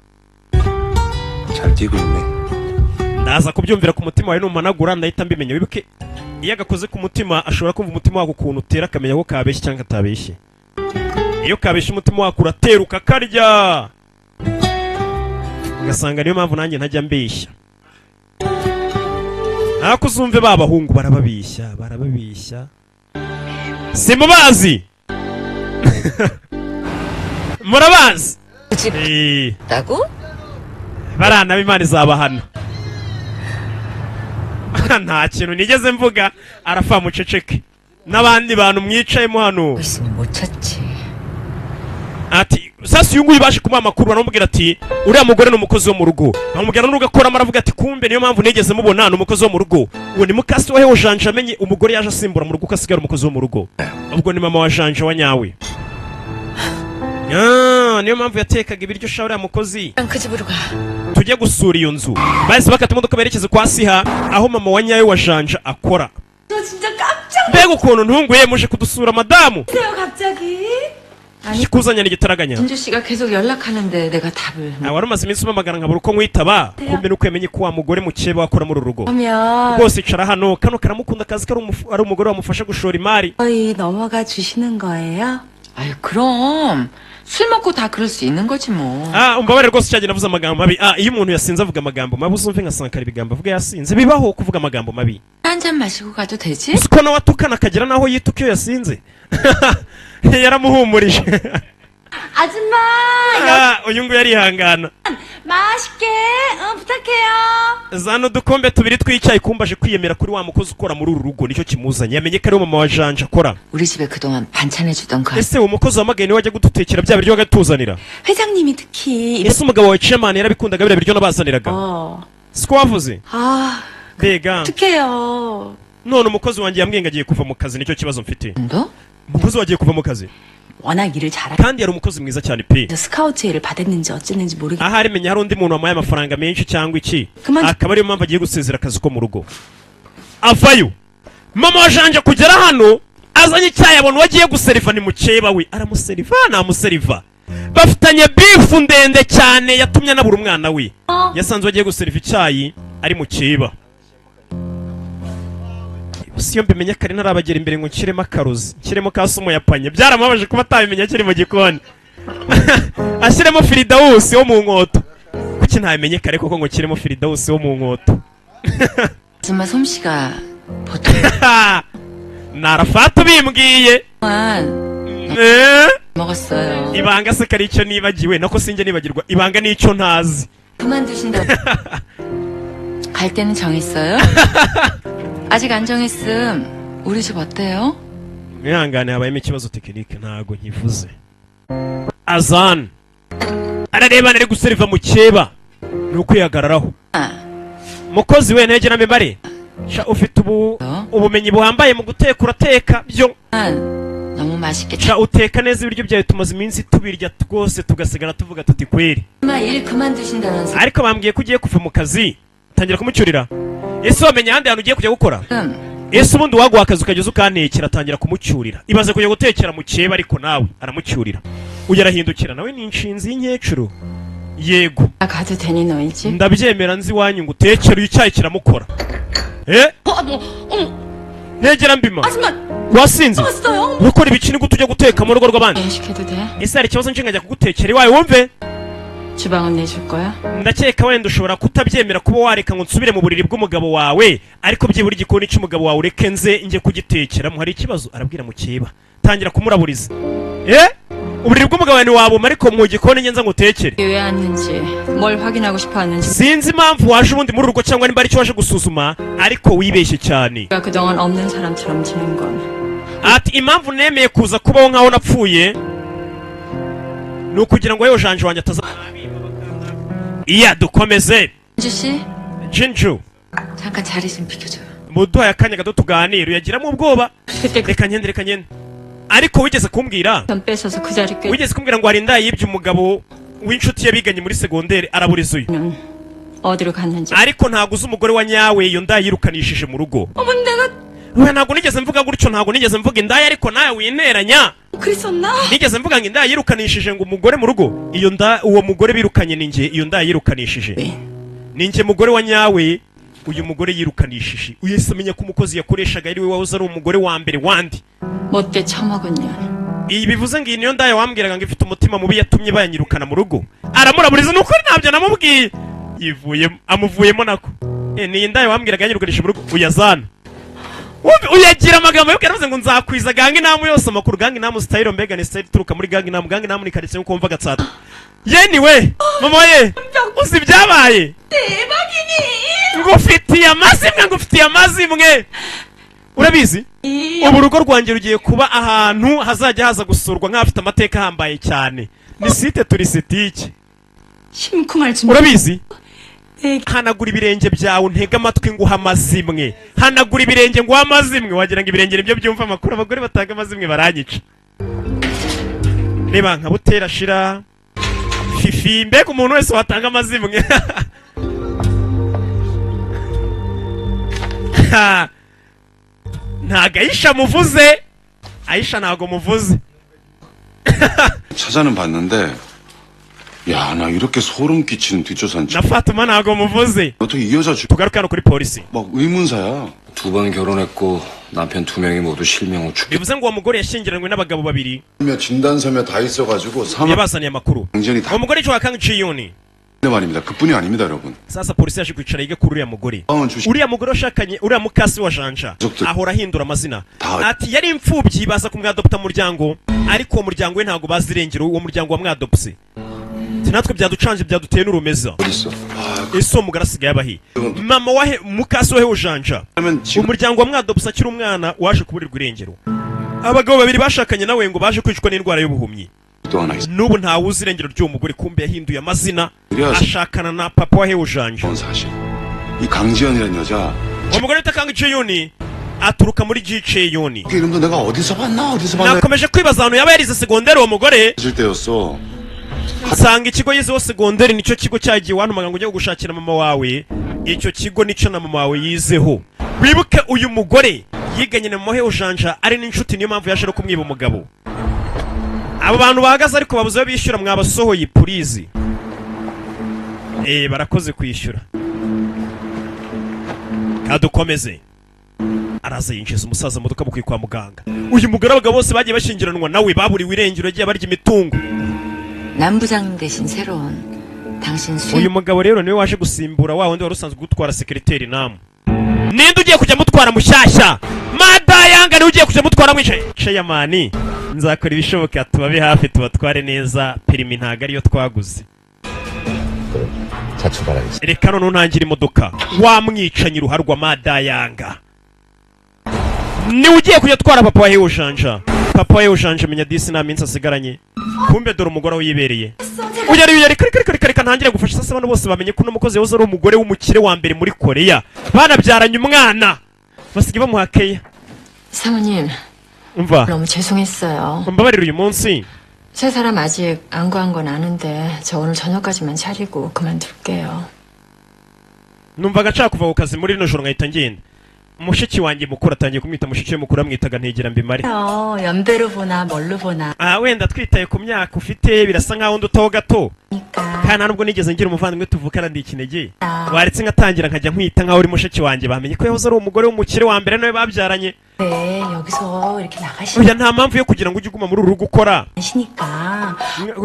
잘 뛰고 있네. Ndaza kubyumvira ku mutima wawe, numanagura ndahita mbimenya. Wibuke iyo agakoze ku mutima ashobora kumva umutima wako ukuntu utera, akamenya ko kabeshye cyangwa katabeshye. Iyo kabeshya umutima wako uratera ukakarya, ugasanga niyo mpamvu nanjye ntajya mbeshya. Ariko uzumve ba bahungu barababeshya, barababeshya, simubazi, murabazi. Barana b'Imana izabahana. Nta kintu nigeze mvuga. Arafa muceceke n'abandi bantu mwicayemo hano. Ati sasa uyu nguyu baje kumuha amakuru, baramubwira ati uriya mugore ni umukozi wo mu rugo. Bamubwira n'urugo akoramo, aravuga ati kumbe niyo mpamvu nigeze mubona, ni umukozi wo mu rugo. Uwo ni mukasi wahewe Janje. Amenye umugore yaje asimbura mu rugo ko asigara umukozi wo mu rugo, ubwo ni mama wa Janje wa nyawe. Ah, niyo mpamvu yatekaga ibiryo sha uriya mukozi. 그 집으로 가. Tujye gusura iyo nzu. Bahise bakata imodoka berekeza kwa Siha, aho mama wa nyawe wa Janje akora. 저 진짜 깜짝 Mbega ukuntu ntunguye, muje kudusura madamu! 놀랐어요 갑자기. Kikuzanye igitaraganya. 진주 씨가 계속 연락하는데 내가 답을 Ah, wari umaze iminsi umpamagara nkabura uko nkwitaba. Kumbe nuko yamenye ko wa mugore mukeba wakora muri uru rugo. 그러면 Rwose icara hano, kano karamukunda, kazi ko ari umugore wamufasha gushora imari. 거의 넘어가 주시는 거예요? 아유, 그럼 술 먹고 다 그럴 수 있는 거지 뭐. Ah, umbabarire rwose, cyagiye navuze amagambo mabi. Ah, iyo umuntu yasinze avuga amagambo mabi. Uzumve nka Sankara, ibigambo avuga yasinze bibaho kuvuga amagambo mabi. 한 잔 마시고 가도 되지? Uzi ko nawe atukana akagera n'aho yituka iyo yasinze? Yaramuhumurije. 아줌마 Ah, uyu nguyu arihangana. 맛있게 응, 부탁해요. Zana udukombe tubiri tw'icyayi. Kumbaje kwiyemera kuri wa mukozi ukora muri uru rugo, nicyo kimuzanye. Yamenye ko ari mama wa Janje akora. 우리 집에 그동안 반찬해주던 그 Ese uwo mukozi wamagaye niwe wajya gudutekera bya biryo bagatuzanira? 회장님이 특히 Ese umugabo wawe Chairman yarabikundaga biriya biryo nabazaniraga? 어. Siko wavuze? 아, Mbega! 어떡해요. None umukozi wanjye yambwiye ngo agiye kuva mu kazi, nicyo kibazo mfite. 너? Umukozi wagiye kuva mu kazi. 워낙 일을 잘하 Kandi yari umukozi mwiza cyane pe. 스카우트 일을 받았는지 어쨌는지 모르겠 Ahari menya hari undi muntu wamuhaye amafaranga menshi cyangwa iki, Kuman- akaba ariyo mpamvu agiye gusezera akazi ko mu rugo, avayo. Mama wa Janje kugera hano azanye icyayi, abona uwo agiye guseriva ni mukeba we. Aramuseriva, namuseriva, bafitanye beef ndende cyane yatumye anabura umwana we. Yasanze uwo agiye guseriva icyayi ari mukeba. Si iyo mbimenya kare ntarabagera imbere ngo nshyiremo akarozi, nshyiremo ka sumu yapanye. Byaramubabaje kuba atabimenya akiri mu gikoni, ashyiremo Firidawusi wo mu nkoto. Kuki ntabimenye kare koko ngo nshyiremo Firidawusi wo mu nkoto? 아줌마 솜씨가 보통 Narafata ubimbwiye. 만 Eh? 먹었어요. Ibanga se kari icyo nibagiwe? Nako sinjye nibagirwa, ibanga ni icyo ntazi. 그만두신다고 갈 때는 정했어요? 아직 안 정했음 우리 집 어때요? Mwihangane, habayemo ikibazo tekinike, ntago nkivuze. Azan ararebana, ari guseriva mukeba, ni ukwihagararaho. Mukozi we ntegera mibare sha, ufite ubu ubumenyi buhambaye mu guteka, urateka byo. 너무 맛있게 Sha, uteka neza ibiryo byawe, tumaze iminsi tubirya rwose tugasigara tuvuga tuti kweri. 엄마 일 그만두신다면서 Ariko bambwiye ko ugiye kuva mu kazi. Tangira kumucyurira. Ese wamenya ahandi hantu ugiye kujya gukora? Ese ubundi waguha akazi ukageza ukantekera? Atangira kumucyurira. Ibaze kujya gutekera mu cyeba, ariko nawe aramucyurira. Uyu arahindukira, nawe ni inshinzi y'inkecuru yego. 가도 되니 너희 집? Ndabyemera, nzi iwanyu ngo utekere. Uyu icyayi kiramukora. Eh, 어, 어머, ntegera mbima. 아줌마 Wasinze? 왔어요? Urakora ibiki? Ni gute ujya guteka mu rugo rw'abandi? 시켜도 돼? Ese hari ikibazo nje nkajya kugutekera iwawe wumve? 주방은 내줄 거야? Ndakeka wenda ushobora kutabyemera kuba wareka ngo nsubire mu buriri bw'umugabo wawe, ariko byibura igikoni cy'umugabo wawe ureke nze njye kugitekeramo, hari ikibazo? Arabwira mukeba, tangira kumuraburiza. Eh, uburiri bw'umugabo wawe ntiwabuma, ariko mu gikoni ngenza ngo utekere. 왜 왔는지 뭘 확인하고 싶어 하는지 Sinzi impamvu waje ubundi muri uru rugo cyangwa nimba ari icyo waje gusuzuma, ariko wibeshye cyane. 내가 그동안 없는 사람처럼 지낸 건 Ati impamvu nemeye kuza kubaho nkaho napfuye ni ukugira ngo yewe Janje wanjye ataza. Iya, dukomeze. 진주 씨 Jinju, 잠깐 자리 좀 비켜줘요. Muduhaye akanya gato tuganire. Uyagiramo ubwoba. Reka ngende, reka ngende. Ariko wigeze kumbwira 돈 뺏어서 그 자리 꽤 wigeze kumbwira ngo hari indaya yibye umugabo w'inshuti ye biganye muri segonderi. Araburiza uyu. 어디로 갔는지 Ariko ntabwo uzi umugore wa nyawe iyo ndaya yirukanishije mu rugo. 어머 내가 We, ntabwo nigeze mvuga gutyo, ntabwo nigeze mvuga indaya, ariko nawe wineranya. 그랬었나? Nigeze mvuga ngo indaya yirukanishije ngo umugore mu rugo? Iyo nda, uwo mugore birukanye ni njye. Iyo ndaya yirukanishije ni njye mugore wa nyawe uyu mugore yirukanishije. Uhise amenya ko umukozi yakoreshaga ari we wahoze ari umugore wa mbere wandi. 못돼 처먹은 년. Iyi bivuze ngo iyi niyo ndaya wambwiraga ngo ifite umutima mubi yatumye bayanyirukana mu rugo. Aramuraburiza, ni ukuri ntabyo namubwiye. Yivuyemo, amuvuyemo nako. Ni iyi ndaya wambwiraga yanyirukanisha mu rugo uyazana. Wumve, uyagira amagambo yo yaravuze ngo nzakwiza Gangnam yose amakuru. Gangnam Style, mbega ni style ituruka muri Gangnam. Gangnam ni karitsiye nkuko wumva Gatsata. Yeniwe mama ye, uzi ibyabaye? 대박이니! Ngufitiye amazimwe, ngufitiye amazimwe. Urabizi, ubu urugo rwanjye rugiye kuba ahantu hazajya haza gusurwa nk'ahafite amateka ahambaye cyane, ni site touristique. 심쿵할 준비. Urabizi, hanagura ibirenge byawe, untege amatwi nguha amazimwe. Hanagura ibirenge nguha amazimwe. Wagira ngo ibirenge nibyo byumva amakuru. Abagore batanga amazimwe baranyica. Reba nka Butera, Shira, Fifi, mbega umuntu wese watanga amazimwe. Ha! Ntago Ayisha muvuze, Ayisha ntago muvuze. 찾아는 봤는데 야 나 이렇게 소름 끼치는 뒷조사는 Na Fatuma ntago muvuze. 어떻게 이 여자 주 Tugaruke hano kuri polisi. 막 의문사야. 두 번 결혼했고 남편 두 명이 모두 실명 후 죽. Bivuze ngo uwo mugore yashyingiranywe n'abagabo babiri. 며 진단서며 다 있어가지고 사망 Yabazaniye amakuru. 당전이 다 Uwo mugore yitwa Kang Chiyuni. 말입니다. 그뿐이 아닙니다, 여러분. Sasa polisi yaje kwicara yiga kuri uriya mugore. 다음은 주식 Uriya mugore washakanye uriya mukasi wa Janja Dr. ahora ahindura amazina. 다 Ati yari imfubyi, baza kumwadopta mu muryango, ariko uwo muryango we ntabwo bazi irengero uwo muryango wamwadopse. Ati natwe byaducanje, byaduteye n'urumeza. 어딨어? Ese uwo mugore asigaye abahe? Mama wahe mukasi wahe Janja? 그러면 지금 Umuryango wamwadopse akiri umwana waje kuburirwa irengero. Abagabo babiri bashakanye nawe ngo baje kwicwa n'indwara y'ubuhumyi. 또 하나 있어. N'ubu ntawuzi irengero ry'uwo mugore. Kumbe yahinduye amazina, Yes. ashakana na papa wa Hewujanja. 사실 이 강지연이라는 여자 Uwo mugore wita Kang Chiyuni aturuka muri Gcheyuni. 그 이름도 내가 어디서 봤나 어디서 봤나 Nakomeje kwibaza ahantu yaba yarize segonderi uwo mugore, 했을 때였어. nsanga ikigo yizeho segonderi nicyo kigo cyagiye wantumaga ngo ujye gushakira mama wawe. Icyo kigo nicyo na mama wawe yizeho. Wibuke uyu mugore yiganye na mama Hewujanja, ari n'inshuti, niyo mpamvu yaje no kumwiba umugabo. Abo bantu bahagaze ariko babuze ayo bishyura, mwabasohoye please. Barakoze kwishyura. Kadukomeze. Araza yinjiza umusaza mu modoka, bukwiye kwa muganga. Uyu mugore, abagabo bose bagiye bashyingiranwa nawe baburiwe irengero, yagiye barya imitungo. 남 부장님 대신 새로운 당신 Uyu 수행 mugabo rero niwe waje gusimbura wa wundi wari usanzwe gutwara sekereteri. Namu ninde ugiye kujya mutwara mushyashya? Madayanga niwe ugiye kujya mutwara mwicaye. Chairman, nzakora ibishoboka tubabe hafi, tubatware neza. Perimi ntago ariyo twaguze. 자 출발하겠습니다. Reka noneho ntangire imodoka. Wamwicanyi ruharwa Madayanga niwe ugiye kujya atwara papa wa Hewujanja. Papa wa Hewujanja menya disi nta minsi asigaranye. Kumbe dore umugore aho yibereye. Uyari uyari, kare kare kare, reka ntangire gufasha. Sasa abantu bose bamenye ko uno mukozi yahoze ari umugore w'umukire wa mbere muri Korea, banabyaranye umwana, basigaye bamuha keya. 사모님, Umva, 너무 죄송했어요. mbabarira uyu munsi. 세 사람 아직 안 구한 건 아는데 저 오늘 저녁까지만 차리고 그만둘게요. Numvaga nshaka kuva ku kazi muri rino joro nkahita ngenda. Mushiki wanjye mukuru, atangiye kumwita mushiki we mukuru, amwitaga ntegera mbimare. 어, 연배로 보나 뭘로 보나. Ah, wenda twitaye ku myaka ufite birasa nkaho ndutaho gato, kandi nta nubwo nigeze ngira umuvandimwe tuvukana, ndi ikinege. Waretse nkatangira nkajya nkwita nkaho uri mushiki wanjye. Bamenye ko yahoze ari umugore w'umukire wa mbere nawe babyaranye. 네, 여기서 이렇게 나가시니까. Oya, nta mpamvu yo kugira ngo ujye uguma muri uru rugo ukora.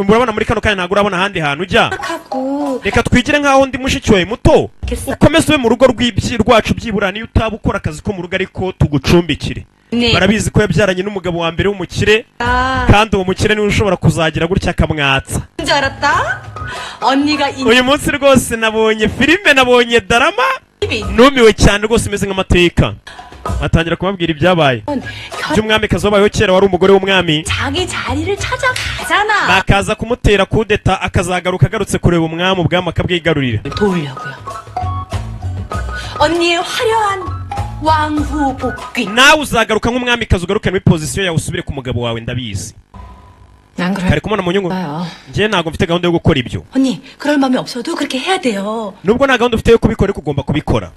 Murabona muri kano kanya ntabwo urabona ahandi hantu ujya. 하고 Reka twigire nkaho ndi mushiki wawe muto, ukomeze ube mu rugo rwacu byibura, niyo utaba ukora akazi ko mu rugo ariko tugucumbikire. 네. Barabizi ko yabyaranye n'umugabo wa mbere w'umukire, 아, kandi uwo mukire niwe ushobora kuzagira gutya akamwatsa. 줄 알았다. 언니가 이 Uyu munsi rwose nabonye filime, nabonye drama, 집이 numiwe cyane rwose, imeze nk'amateka. Atangira kubabwira ibyabaye by'umwamikazi wabayeho kera, wari umugore w'umwami. 자기 자리를 찾아가잖아. Bakaza kumutera kudeta, akazagaruka agarutse kureba umwami, ubwami akabwigarurira. 도우려고요. 언니의 화려한 왕후 복귀. Nawe uzagaruka nk'umwamikazi, ugaruke muri pozisiyo yawe, usubire ku mugabo wawe, ndabizi. 난 그럴 Kare kumubona mu nyungu. 거예요. Njye ntabwo mfite gahunda yo gukora ibyo. 언니, 그럴 마음이 없어도 그렇게 해야 돼요. Nubwo nta gahunda ufite yo kubikora, ariko ugomba kubikora.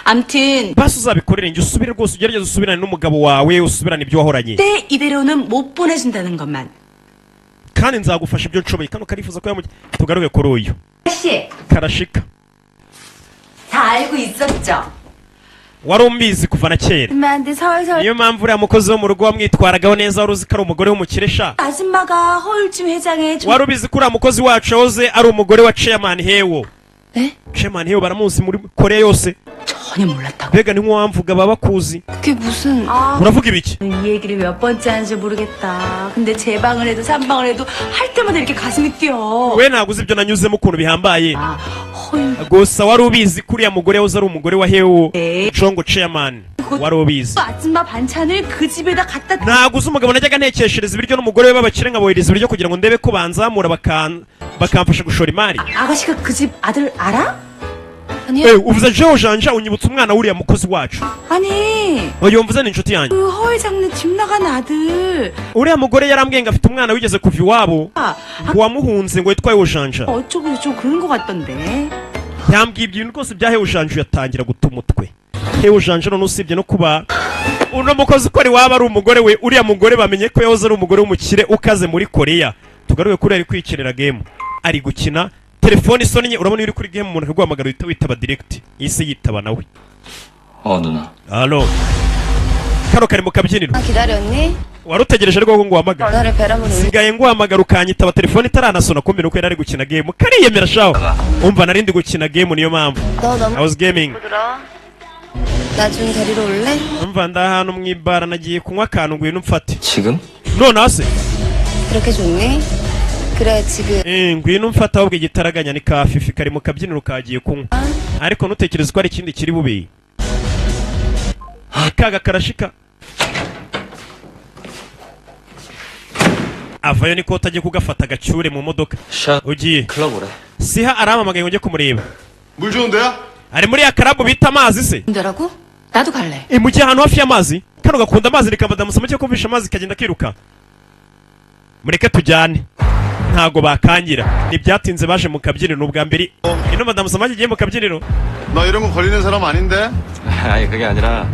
암튼 Basi uzabikorere njye, usubire rwose, ugerageze usubirane n'umugabo wawe, usubirane ibyo wahoranye. 때 이대로는 못 보내준다는 것만. Kandi nzagufasha ibyo nshoboye. Kano karifuza ko yamujya. Tugaruke kuri uyu. 씨, Karashika. 다 알고 있었죠? Wari umbizi kuva na kera. 아줌마한테 설설 Niyo mpamvu uriya mukozi wo mu rugo wamwitwaragaho neza, wari uzi ko ari umugore w'umukire sha. 아줌마가 허울짐 회장의 Wari ubizi ko uriya mukozi wacu yahoze ari umugore wa Chairman Hewo? 네? Chairman Hewo baramuzi muri Korea yose. 전혀 몰랐다고. Mbega ni nk'uwamvuga, baba bakuzi. 그게 무슨 아, Uravuga ibiki? 이 얘기를 몇 번째 하는지 모르겠다. 근데 제 방을 해도 삼방을 해도 할 때마다 이렇게 가슴이 뛰어. We ntabwo uzi ibyo nanyuzemo ukuntu bihambaye. 허울 Gusa wari ubizi ko uriya mugore yahoze ari umugore wa Hewo Eh. Congo Chairman? Wari ubizi? 아줌마 반찬을 그 집에다 갖다 Ntabwo uzi umugabo najyaga ntekeshereza ibiryo n'umugore we b'abakire, nkabohereza ibiryo kugira ngo ndebe ko banzamura bakamfasha gushora imari. 아가씨가 그 집 아들 알아? 아니요. Eh, uvuze Jeo Janja, unyibutsa umwana w'uriya mukozi wacu. 아니 Oyo mvuze ni inshuti yanjye. 그 허 회장네 집 나간 아들 Uriya mugore yarambwiye ngo afite umwana wigeze kuva iwabo, 아, ngo wamuhunze, ngo witwaye Janja. 어쩌고 저쩌고 그런 것 같던데. Yambwiye ibintu rwose bya Heo Janja, yatangira guta umutwe. Heo Janja none usibye no kuba uno mukozi ukora iwabo ari umugore we, uriya mugore bamenye ko yahoze ari umugore w'umukire ukaze muri Korea. Tugaruke kuri ari kwikinira game, ari gukina telefone isonnye. Urabona iyo uri kuri game umuntu akaguhamagara uhita witaba direct, isi yitaba nawe. 어, 누나. Allo, kano kari mu kabyiniro. 기다렸니? Wari utegereje rwo ngo nguhamagare? 전화를 베라문 Sigaye nguhamagara ukanyitaba telefone itaranasona. Kumbe nuko yari ari gukina game, kariyemera shaho: umva, nari ndi gukina game, niyo mpamvu. 너 너무 I was gaming. 들어. 나 좀 데리러 올래? Umva, ndahantu mu ibara, nagiye kunywa akantu, ngwino umfate. 지금? Nonaha se? 그렇게 좋니? 그래 지금. Eh, ngwino umfate ahubwo. Igitaraganya ni ka Fifi kari mu kabyiniro kagiye kunywa, ariko ntutekereze ko hari ikindi kiri bube. Kaga karashika avayo, niko utajya kugafata agacyure mu modoka. 샷 Ugiye 클럽 오래. Siha arampamagaye ngo njye kumureba. 물 좋은데요? Ari muri ya club bita amazi se. 데라고? 나도 갈래. E, mu gihe ahantu hafi y'amazi kano gakunda amazi, reka madamu cyo kumvisha amazi kagenda kiruka, mureke tujyane, ntago bakangira. Ntibyatinze baje mu kabyiniro. Ni ubwa mbere ino madamu Samake igiye mu kabyiniro. 나 이런 거 걸리는 사람 아닌데? 아니, 그게 아니라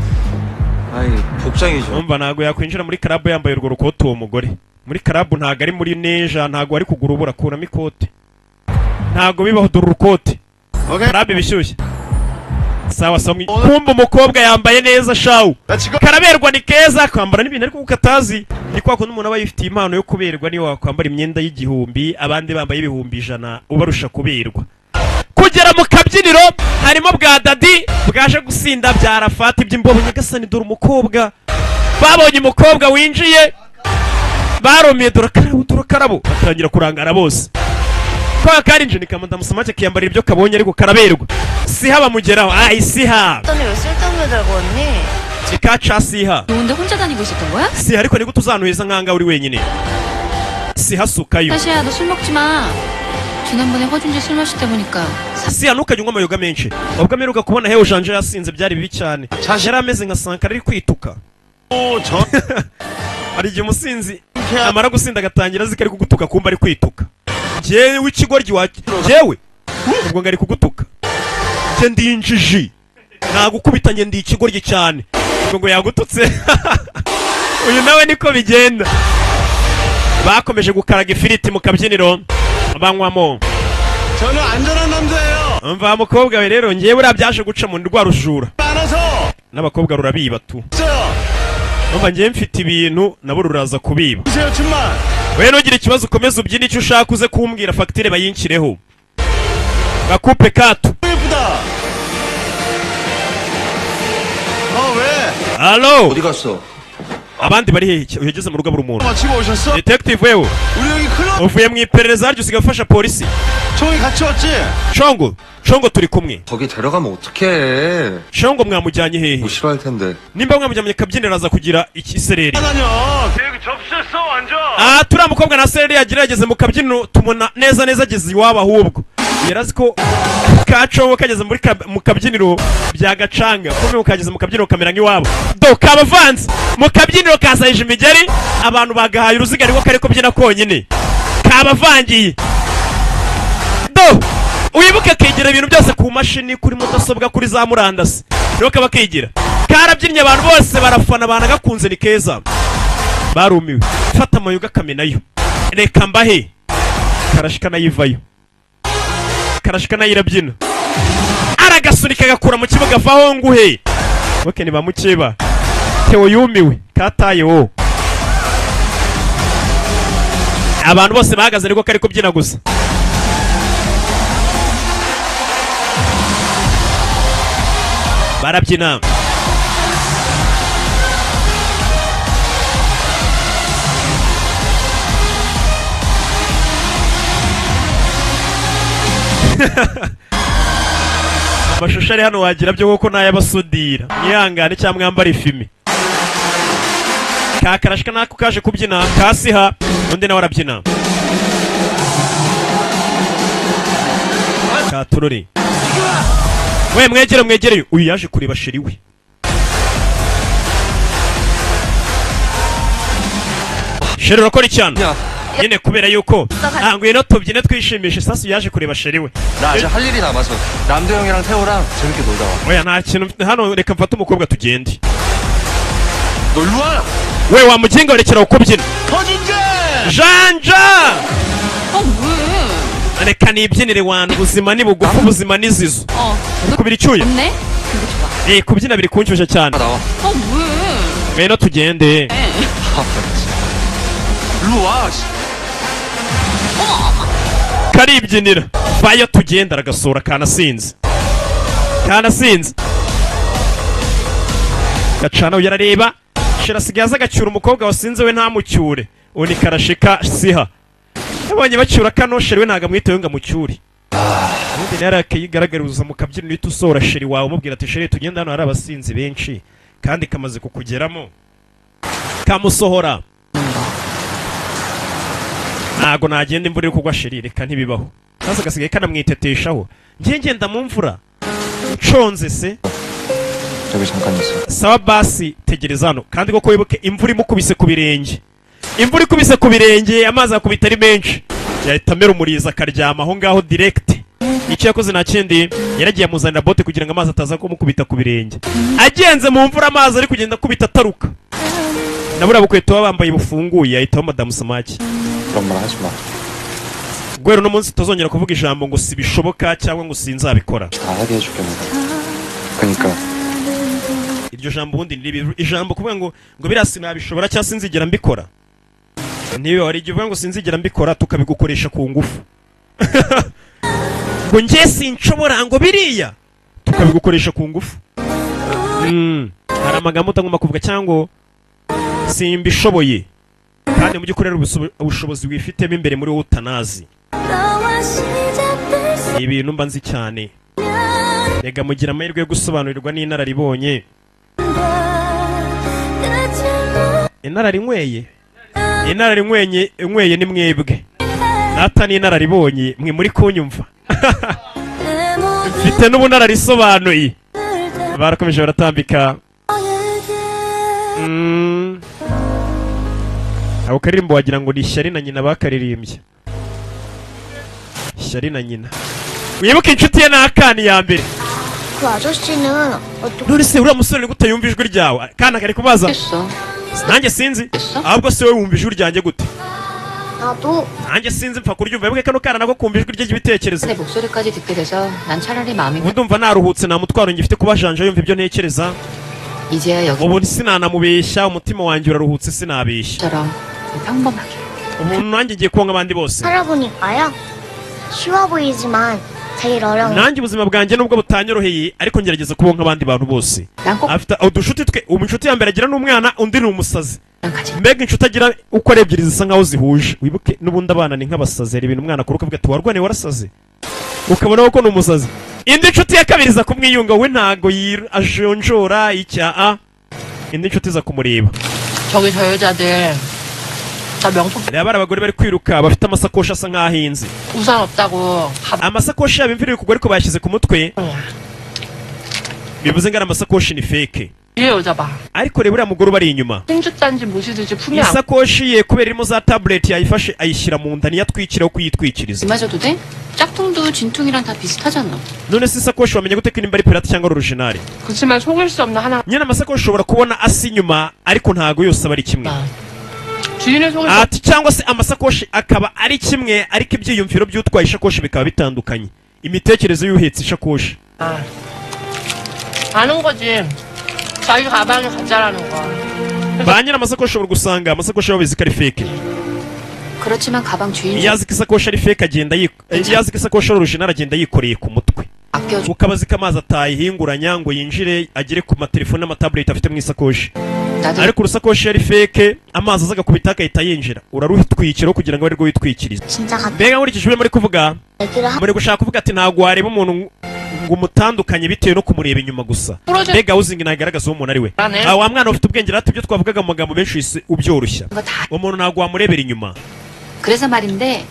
아니, 복장이 좀 Umva, ntago yakwinjira muri club yambaye urwo rukote uwo mugore. Muri club ntago ari muri neja, ntago ari kugura ubura, akuramo ikote, ntago bibaho. Dore urukote. 오케이. Club ibishyushye, sawa sawa. Kumva umukobwa yambaye neza shawu. 나 지금 Karaberwa, ni keza, kwambara n'ibintu ariko kuko atazi. Ni kwa kundi umuntu aba yifitiye impano yo kuberwa, niyo wakwambara imyenda y'igihumbi abandi bambaye 100,000 ubarusha kuberwa. Kugera mu kabyiniro harimo bwa dadi bwaje gusinda bya rafati by'imbobo. Nyagasani, dore umukobwa! Babonye umukobwa winjiye barumiye. Dore akarabo, dore akarabo! Batangira kurangara bose kwa karinje. Ni kamadamu Samake akiyambarira ibyo kabonye, ariko karaberwa. Siha bamugeraho, ayi Siha. 너네 왜 쓸데없는 애 달고 왔니? Kikaca Siha. 좋은데 혼자 다니고 있었던 거야? Siha, ariko ni gute uzahantu heza nk'ahangaha uri wenyine? Siha sukayo. 사시야 너 술 먹지 마. 지난번에 허준지 술 마실 때 보니까 Siha, ntukajye unywa amayoga menshi. Ubwo ameruka kubona Hewe Janje yasinze byari bibi cyane, yari ameze nka Sankara ari kwituka. 저 Hari igihe umusinzi amara gusinda agatangira azi ko ari kugutuka, kumva ari kwituka: njyewe ikigoryi wa njyewe, ubwo ngo ari kugutuka, njye ndi injiji, nagukubita, njye ndi ikigoryi cyane, ubwo ngo yagututse. Uyu nawe niko bigenda. Bakomeje gukaraga ifiriti mu kabyiniro banywamo. 저는 안전한 남자예요. Umva mukobwa we, rero ngewe buriya byaje guca mu rwa rujura 많아서 n'abakobwa rurabiba tu. 있어요. Umva, ngewe mfite ibintu, nabo ruraza kubiba. 주세요, 춤만. We ntugire ikibazo, ukomeze ubyine icyo ushaka, uze kumbwira fagitire bayinshyireho gakupe katu. 예쁘다. 어, 왜? Allo. 어디 갔어? Abandi bari hehe? Ugeze mu rugo abura umuntu. 마치고 오셨어? Detective wewe. 우리 여기 클럽 Uvuye mu iperereza haryo usigaye ufasha polisi? 총이 같이 왔지? Shongo, Shongo turi kumwe. 거기 데려가면 어떡해? Shongo mwamujyanye hehe? 뭐 싫어할 텐데. Nimba mwamujyanye mu kabyiniro aza kugira ikisereri. 다녀. 여기 접수했어, 완전. Ah, turiya mukobwa na sereri yagira yageze mu kabyiniro, tumubona neza neza ageze iwabo. Ahubwo yari azi ko kacobo kageze muri mu kabyiniro bya gacanga, kumbe kageze mu kabyiniro kamera nk'iwabo. Do kabavanze mu kabyiniro kasayije imigeri, abantu bagahaye uruziga ariko kari kubyina konyine, kabavangiye. Do wibuke kigira ibintu byose ku mashini, kuri mudasobwa, kuri za murandasi, niho kaba kigira. Karabyinnye, abantu bose barafana, banagakunze, ni keza, barumiwe. Fata amayoga kamenayo, reka mbahe karashika nayivayo, karashika nayo irabyina, aragasunika agakura mu kibuga, vaho nguhe. Ok, ni ba mukeba. Theo yumiwe kataye wo. Abantu bose bahagaze ariko kari kubyina gusa. Barabyina. Amashusho ari hano wagira byo koko n'ay'abasudira, mwihangane cyangwa mwambara ifimi. Kakarashika nako kaje kubyina kasiha, undi nawe arabyina. Katurori we, mwegere mwegere. Uyu yaje kureba chéri we. Chéri, urakora icyano nyine kubera yuko ah, ngwino tubyine twishimishe. Sasu yaje kureba chéri we. 나 아직 할 일이 남아서 남도 형이랑 태호랑 재밌게 놀다 와. Oya, nta kintu mfite hano, reka mfate umukobwa tugende. 너 일로 와! We wa muginga, rekera kubyina. 터진제! Janja! 어, 왜? Reka nibyinire wantu, ubuzima ni bugufi, ubuzima ni zizo. 어. Kubira icyuya. 없네? 근데 좋아. Eh, kubyina biri kunshyushya cyane. 나와. 어, 왜? Ngwino tugende. 일로 와! 씨. Karibyinira bayo tugenda, aragasura kanasinze kanasinze gacana. Uyu arareba shira, asigaye aza agacyura umukobwa wasinze, we ntamucyure. Ubu ni karashika siha yabonye bacyura kano chéri we, ntabwo amwiteho ngo amucyure. Ubundi nawe akayigaragariza mu kabyiniro, uhita usohora chéri wawe umubwira ati: "Chéri, tugenda, hano hari abasinzi benshi." Kandi kamaze kukugeramo kamusohora. "Ntago nagenda imvura iri kugwa chéri, reka ntibibaho." Sasa gasigaye kanamwiteteshaho: "Ngiye ngenda mu mvura nshonze se?" 저기 잠깐 있어. Sawa basi, tegereza hano. Kandi koko wibuke, imvura imukubise ku birenge, imvura ikubise ku birenge, amazi akubita ari menshi, yahita amera umurizo akaryama aho ngaho direct. Icyo yakoze nta kindi, yaragiye amuzanira bote kugira ngo amazi ataza kumukubita ku birenge. Agenze mu mvura, amazi ari kugenda akubita ataruka, na buriya bukweto baba bambaye bufunguye, ahitaho madamu Samaki. 그런 말 하지 마. Guhera uno munsi utazongera kuvuga ijambo ngo sibishoboka cyangwa ngo sinzabikora. 다 하게 해줄게 내가. 그니까 Iryo jambo ubundi ni ribi, ijambo kuvuga ngo biriya sinabishobora cyangwa sinzigera mbikora. Niba wari igihe uvuga ngo sinzigera mbikora, tukabigukoresha ku ngufu, ngo njye sinshobora ngo biriya, tukabigukoresha ku ngufu. Hari amagambo utagomba kuvuga cyangwa ngo simbishoboye, kandi mu by'ukuri ari ubushobozi wifitemo imbere muri wowe utanazi. 너와 시작될 Ni ibintu mba nzi cyane rega, mugira amahirwe yo gusobanurirwa n'inararibonye. 끝을 Inararinyweye, inararinyweye inyweye ni mwebwe, nata n'inararibonye mwe muri kunyumva. 내 모든 Mfite n'ubunararisobanuye. 걸 다 Barakomeje baratambika. 너에게. Ako karirimbo wagira ngo ni Ishyari na nyina bakaririmbye. Ishyari na nyina, wibuke inshuti ye n'akana ya mbere. 그 아저씨는 어떻게 None se uriya musore ni gute yumva ijwi ryawe? Kana kari kubaza. 됐어. Nanjye sinzi. Ahubwo se wowe wumva ijwi ryanjye gute? 나도 Nanjye sinzi, mpfa kuryumva. Wibuke kano kana nako kumva ijwi rye ry'ibitekerezo. 내 목소리까지 듣게 돼서 난 차라리 마음이 Ubu ndumva naruhutse, nta mutwaro ngifite kuba Janja yumva ibyo ntekereza. 이제야 여기 Ubu sinanamubeshya, umutima wanjye uraruhutse, sinabeshya. 처럼 평범하게. Umuntu nanjye ngiye kuba nk'abandi bose. 살아보니까요 쉬워 보이지만 제일 어려운 Nanjye ubuzima bwanjye nubwo butanyoroheye, ariko ngerageza kubaho nk'abandi bantu bose. 난 꼭 Afite udushuti twe. Ubu inshuti ya mbere agira n'umwana, undi ni umusazi. 같이 Mbega inshuti agira uko ari ebyiri zisa nkaho zihuje. Wibuke n'ubundi abana ni nk'abasazi, hari ibintu umwana akora ukavuga ati: "Warwaniye warasaze," ukabona ko ni umusazi. Indi nshuti ya kabiri iza kumwiyunga, we ntago ajonjora icyaha. Indi nshuti iza kumureba. 저기 저 여자들 다 명품 Reba bari abagore bari kwiruka bafite amasakoshi asa nk'aho ahinze. 우산 없다고 가 Amasakoshi yabo imvura iri kugwa, ariko bayashyize ku mutwe, bivuze ngo ari amasakoshi ni fake. 뒤에 여자 봐. Ariko reba uriya mugore ubari inyuma. 생주단지 무시듯이 품에 안 Isakoshi ye kubera irimo za tablet, yayifashe ayishyira mu nda, niyo atwikiraho kuyitwikiriza. 이마저도 돼? 짝퉁도 진퉁이랑 다 비슷하잖아. None se isakoshi wamenya gute ko nimba ari pirate cyangwa ari original? 그렇지만 속일 수 없는 하나 Nyine amasakoshi ushobora kubona asa inyuma, ariko ntago yose aba ari kimwe. 주인을 속일 수 Ati cyangwa se amasakoshi akaba ari kimwe, ariko ibyiyumviro by'utwaye ishakoshi bikaba bitandukanye, imitekerereze y'uhetse ishakoshi. 아는 거지. 자기 가방이 가짜라는 거. Ba nyiri amasakoshi ushobora gusanga amasakoshi babizi ko ari fake. 그렇지만 가방 주인 Iyo azi ko isakoshi ari fake agenda iyo azi ko isakoshi ari original agenda yikoreye ku mutwe, kuko aba azi ko amazi atayihinguranya ngo yinjire agere ku matelefone n'amatabureti afite mu isakoshi. Ariko urusakoshi yari fake, amazi aza agakubita agahita yinjira, urarutwikira kugira ngo abe arirwo witwikiriza. 진짜 같은 Mbega nkurikije ibyo muri kuvuga, 얘기를 하 muri gushaka kuvuga ati ntabwo wareba umuntu ngo umutandukanye bitewe no kumureba inyuma gusa. Mbega uzingi ntagaragaza uwo umuntu ari we. Ah, wa mwana ufite ubwenge rata, ibyo twavugaga mu magambo menshi uhise ubyoroshya. Umuntu ntabwo wamurebera inyuma. 그래서 말인데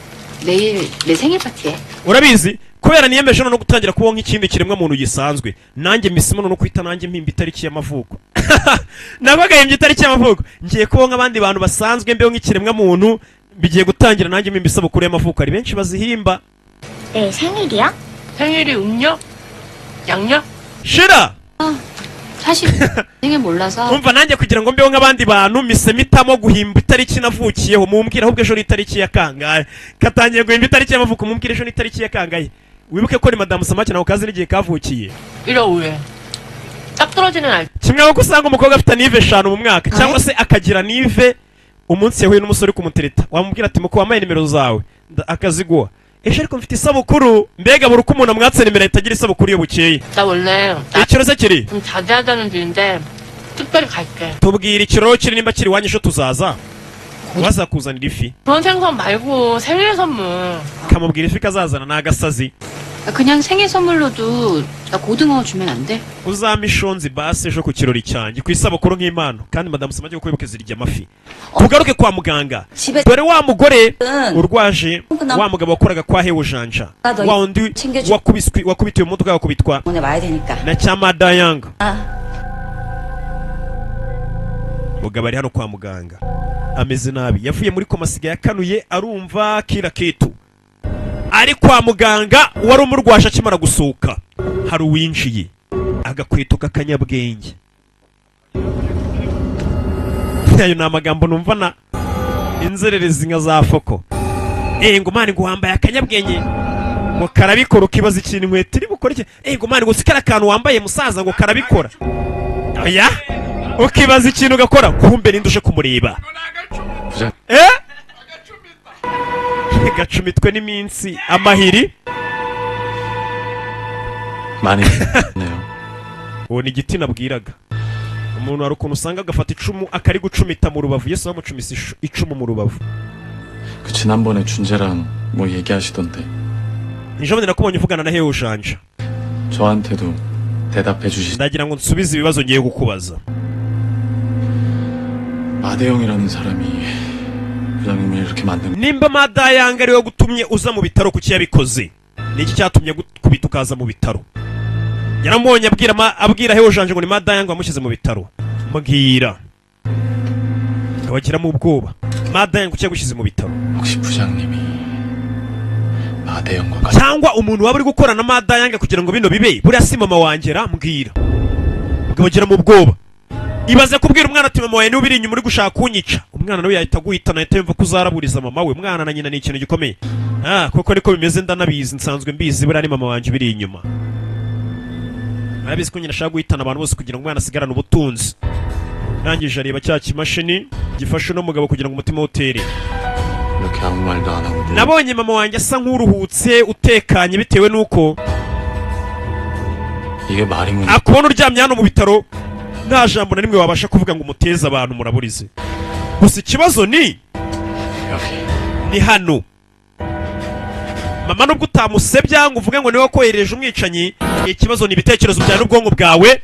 내일 내 생일 파티에 Urabizi, kubera niyemeje no gutangira kubaho nk'ikindi kiremwa muntu gisanzwe, nanjye misimo no kwita nanjye mpimba itariki y'amavuko. Nabwo agahimbye itariki y'amavuko, ngiye kubaho nk'abandi bantu basanzwe, mbeho nk'ikiremwa muntu. Bigiye gutangira nanjye mpimba isabukuru y'amavuko, hari benshi bazihimba. 내일 생일이야? 생일이 음력? 양력? Shira. 사실 생일 몰라서 Umva, nanjye kugira ngo mbeho nk'abandi bantu mise mpitamo guhimba itariki navukiyeho. Mumbwire ahubwo, ejo ni itariki ya kangahe? Katangiye guhimba itariki y'amavuko. Mumbwire, ejo ni itariki ya kangahe? Wibuke ko ni madamu Samake, nawe kazi n'igihe kavukiye. 1월 5일. 딱 떨어지는 알. Kimwe nk'uko usanga umukobwa afite anniv 5 mu mwaka, cyangwa se akagira anniv umunsi yahuye n'umusore uri kumutereta, wamubwira ati muko wampaye nimero zawe, akaziguha. Ejo ariko mfite isabukuru. Mbega buri uko umuntu amwatse nimero ahita agira isabukuru iyo bukeye. 나 원래 Ikiro se kiri 좀 자제하자는 주인데 특별히 갈게. Tubwira ikiro kiri, nimba kiri iwanyu ejo tuzaza, wazakuzanira ifi. 그런 생선 말고 생일 선물. Kamubwira ifi kazazana ni agasazi. 그냥 생일 선물로도 나 고등어 주면 안 돼? Uzampa ishonzi basi ejo ku kirori cyanjye ku isabukuru nk'impano. Kandi madamu Samake kwibuka zirya amafi. Tugaruke kwa muganga, dore wa mugore urwaje wa mugabo wakoraga kwa Hewujanja, wa wundi wakubiswe, wakubitiwe mu modoka, agakubitwa 오늘 와야 되니까. na cyamadayanga. 아, Mugabo ari hano kwa muganga ameze nabi, yavuye muri koma, asigaye akanuye, arumva kila kitu. Ari kwa muganga, wari umurwaje akimara gusohoka hari uwinjiye agakweto k'akanyabwenge. Ayo ni amagambo numva na inzererezi nka za foko. Ngo mani, ngo wambaye akanyabwenge, ngo karabikora. Ukibaza ikintu inkweto iri bukore iki. Ngo mani, ngo sikara akantu wambaye musaza, ngo karabikora. Oya, ukibaza ikintu ugakora. Kumbe ninde uje kumureba? Gacumitwe n'iminsi amahiri. 많이 네요. Uwo ni igiti nabwiraga. Umuntu hari ukuntu usanga agafata icumu akari gucumita mu rubavu. Yesu bamucumise icumu mu rubavu. 그 지난번에 준재랑 뭐 얘기하시던데 Ejo bundi nakubonye uvugana na Hewujanja. 저한테도 대답해 주시. Ndagira ngo nsubize ibibazo ngiye kukubaza. 마대영이라는 사람이 부장님을 이렇게 만든 Nimba Madayanga ariwe gutumye uza mu bitaro, kuki yabikoze? Ni iki cyatumye gukubita ukaza mu bitaro? Yaramubonye abwira abwira Hewujanja ngo ni Madayanga wamushyize mu bitaro. Mbwira, abagiramo ubwoba. Madayanga kuki yagushyize mu bitaro? 혹시 부장님이 마대영과 같이 Cyangwa umuntu waba uri gukorana na Madayanga kugira ngo bino bibe, buriya si mama wanjye ra? Mbwira. Ubwo ubwoba, ibaze kubwira umwana ati mama wawe niwe ubiri inyuma uri gushaka kunyica. Umwana nawe yahita aguhitana, ahita yumva ko uzaraburiza mama we. Umwana na nyina ni ikintu gikomeye. Ah, kuko niko bimeze, ndanabizi, nsanzwe mbizi, buriya ni mama wanjye ubiri inyuma. Arabizi ko nyina ashaka guhitana abantu bose kugira ngo umwana asigarane ubutunzi. Arangije areba cya kimashini gifashe uno mugabo kugira ngo umutima we utere. 이렇게 아무 말도 안 하고 누워 Nabonye mama wanjye asa nk'uruhutse, utekanye, bitewe n'uko 이게 말이면 akubona uryamye hano mu bitaro, nta jambo na rimwe wabasha kuvuga ngo umuteze abantu muraburize. Gusa ikibazo ni hano mama, nubwo utamusebya ngo uvuge ngo niwe wakohereje umwicanyi, ikibazo ni ibitekerezo byawe n'ubwonko bwawe.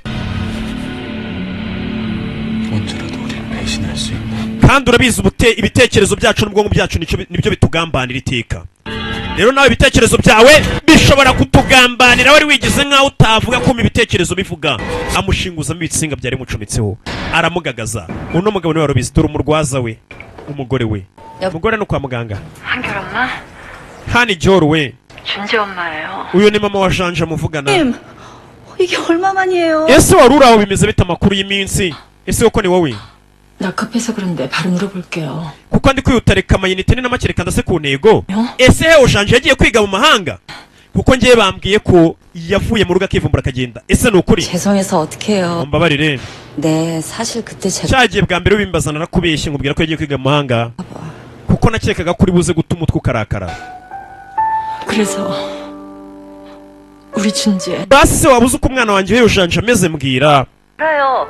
언제라도 우리를 배신할 수 있는 Kandi urabizi, ibitekerezo byacu n'ubwonko byacu nibyo bitugambanira iteka. Rero nawe ibitekerezo byawe bishobora kutugambanira. Wari wigize nk'aho utavuga ko ibitekerezo bivuga. Amushinguzamo ibitsinga byari bimucometseho, aramugagaza. Uno mugabo niwe warubizi. Dore umurwaza we, umugore we, umugore no kwa muganga. 한결 엄마? Hani Joro we. 준재 엄마예요. Uyu ni mama wa Janja muvugana. 이게 얼마만이에요? Ese wari uri aho? Bimeze bite? Amakuru y'iminsi? Ese koko ni wowe? 나 급해서 그런데 바로 물어볼게요. Kuko ndi kwihuta, reka amayinite ni na make, reka ndase ku ntego. Ese he Janja yagiye kwiga mu mahanga? Kuko ngewe bambwiye ko yavuye mu rugo akivumbura akagenda. Ese ni ukuri? 죄송해서 어떡해요. Mumbabarire. 네, 사실 그때 제가 Cyagiye bwa mbere ubimbaza narakubeshye, nkubwira ko yagiye kwiga mu mahanga kuko nakekaga ko uri buze guta umutwe ukarakara. 그래서 우리 준재 Basi se waba uzi uko umwana wanjye weyujanje ameze? Mbwira. 알아요.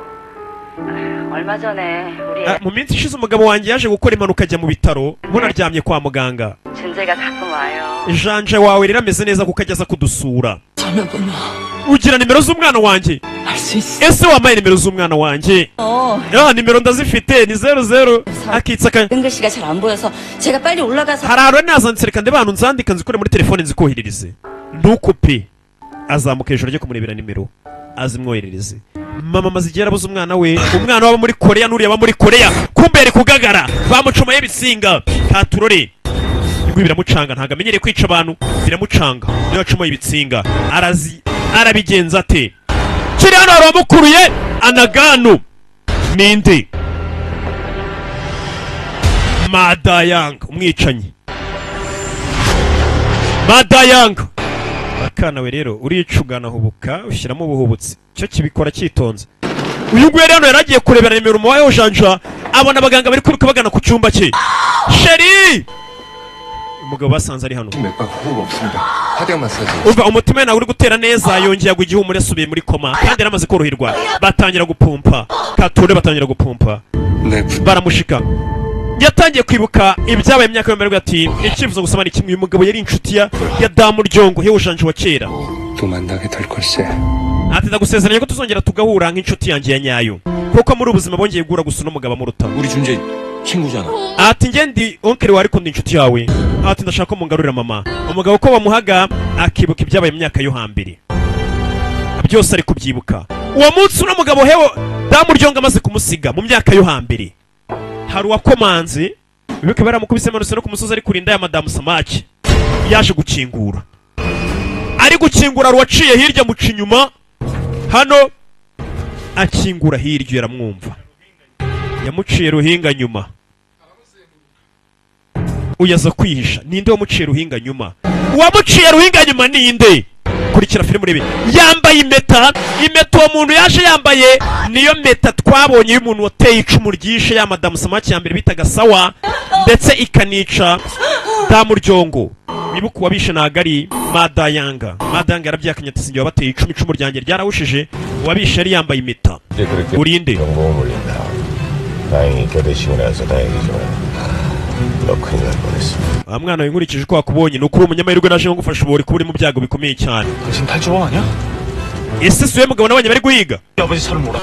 얼마 전에 우리 Ah, mu minsi ishize umugabo wanjye yaje gukora impanuka ajya mu bitaro, mbona aryamye kwa muganga. 준재가 가끔 와요. Janje wawe rero ameze neza kuko ajya aza kudusura. 전화번호 Ugira nimero z'umwana wanjye? Ese wampaye nimero z'umwana wanjye? 어. Ya nimero ndazifite, ni 00 akitsa aka 글씨가 잘 안 보여서 제가 빨리 올라가서 Hari ahantu nazanditse, reka ndebe ahantu nzandika nzikure muri telefone nzikoherereze. Ntukupe, azamuka hejuru ajya kumurebera nimero azimwoherereze. Mama amaze igihe yarabuze umwana we, umwana waba muri Koreya n'uriya aba muri Koreya. Kumbe yari kugagara, bamucomaye ibisinga katurore nibwo biramucanga. Ntabwo amenyereye kwica abantu, biramucanga. Niyo yacomoye ibitsinga arazi arabigenza ate? Kiri hano hari uwamukuruye anaganu ninde? Madayang, umwicanyi Madayang. Akana we rero uricugana hubuka ushyiramo ubuhubutsi, cyo kibikora cyitonze. Uyu nguyu rero yari agiye kurebera nimero umuwayeho janja, abona abaganga bari kwiruka bagana ku cyumba cye. Chérie, umugabo basanze ari hano. 맥박 호흡 없습니다. 하대 마사지. Umva, umutima we ntabwo uri gutera neza, yongeye agwa igihumure, asubiye muri koma kandi yaramaze koroherwa. Batangira gupompa kature, batangira gupompa, baramushika. Yatangiye kwibuka ibyabaye mu myaka y'mbere, ati icyifuzo gusaba ni kimwe. Uyu mugabo yari inshuti ya Damuryongo Hewujanje wa kera. 또 만나게 될 걸세. Ati ndagusezeranya ko tuzongera tugahura nk'inshuti yanjye ya nyayo, kuko muri ubu buzima bongeye guhura gusa uno mugabo amuruta. 우리 준재 친구잖아. Ati njye ndi oncle wawe ariko ndi inshuti yawe. Ati ndashaka ko mungarurira mama. Umugabo ko bamuhaga akibuka ibyabaye mu myaka yo hambere byose, ari kubyibuka uwo munsi uno mugabo hewo Damuryongo amaze kumusiga mu myaka yo hambere. Hari uwakomanze, wibuke baramukubise amanutse no ku musozi ari kurinda ya madamu Samaki. Yaje gukingura, ari gukingura hari uwaciye hirya muca inyuma hano, akingura hirya aramwumva, yamuciye ruhinga nyuma. Uyu aza kwihisha. Ninde wamuciye ruhinga nyuma? Uwamuciye ruhinga nyuma ninde? Kurikira filime urebe. Yambaye impeta, impeta uwo muntu yaje yambaye niyo mpeta twabonye y'umuntu wateye icumu ryishe ya madamu Samaki ya mbere bitaga Sawa, ndetse ikanica Damuryongo. Wibuke uwabishe ntabwo ari Madayanga. Madayanga yarabyakanye ati sinjye wabateye icumu, icumu ryanjye ryarawushije. Uwabishe yari yambaye impeta. 이제 그렇게 Urinde? 경고음 울린다. 다행히 교대식을 해서 다행이지만 너 큰일 날 뻔했어. Wa mwana we, nkurikije uko wakubonye ni ukuri umunyamahirwe, naje nko gufasha ubu uri kuba uri mu byago bikomeye cyane. 당신 탈주범 아니야? Ese si we mugabo nabonye bari guhiga? 아버지 차를 몰아.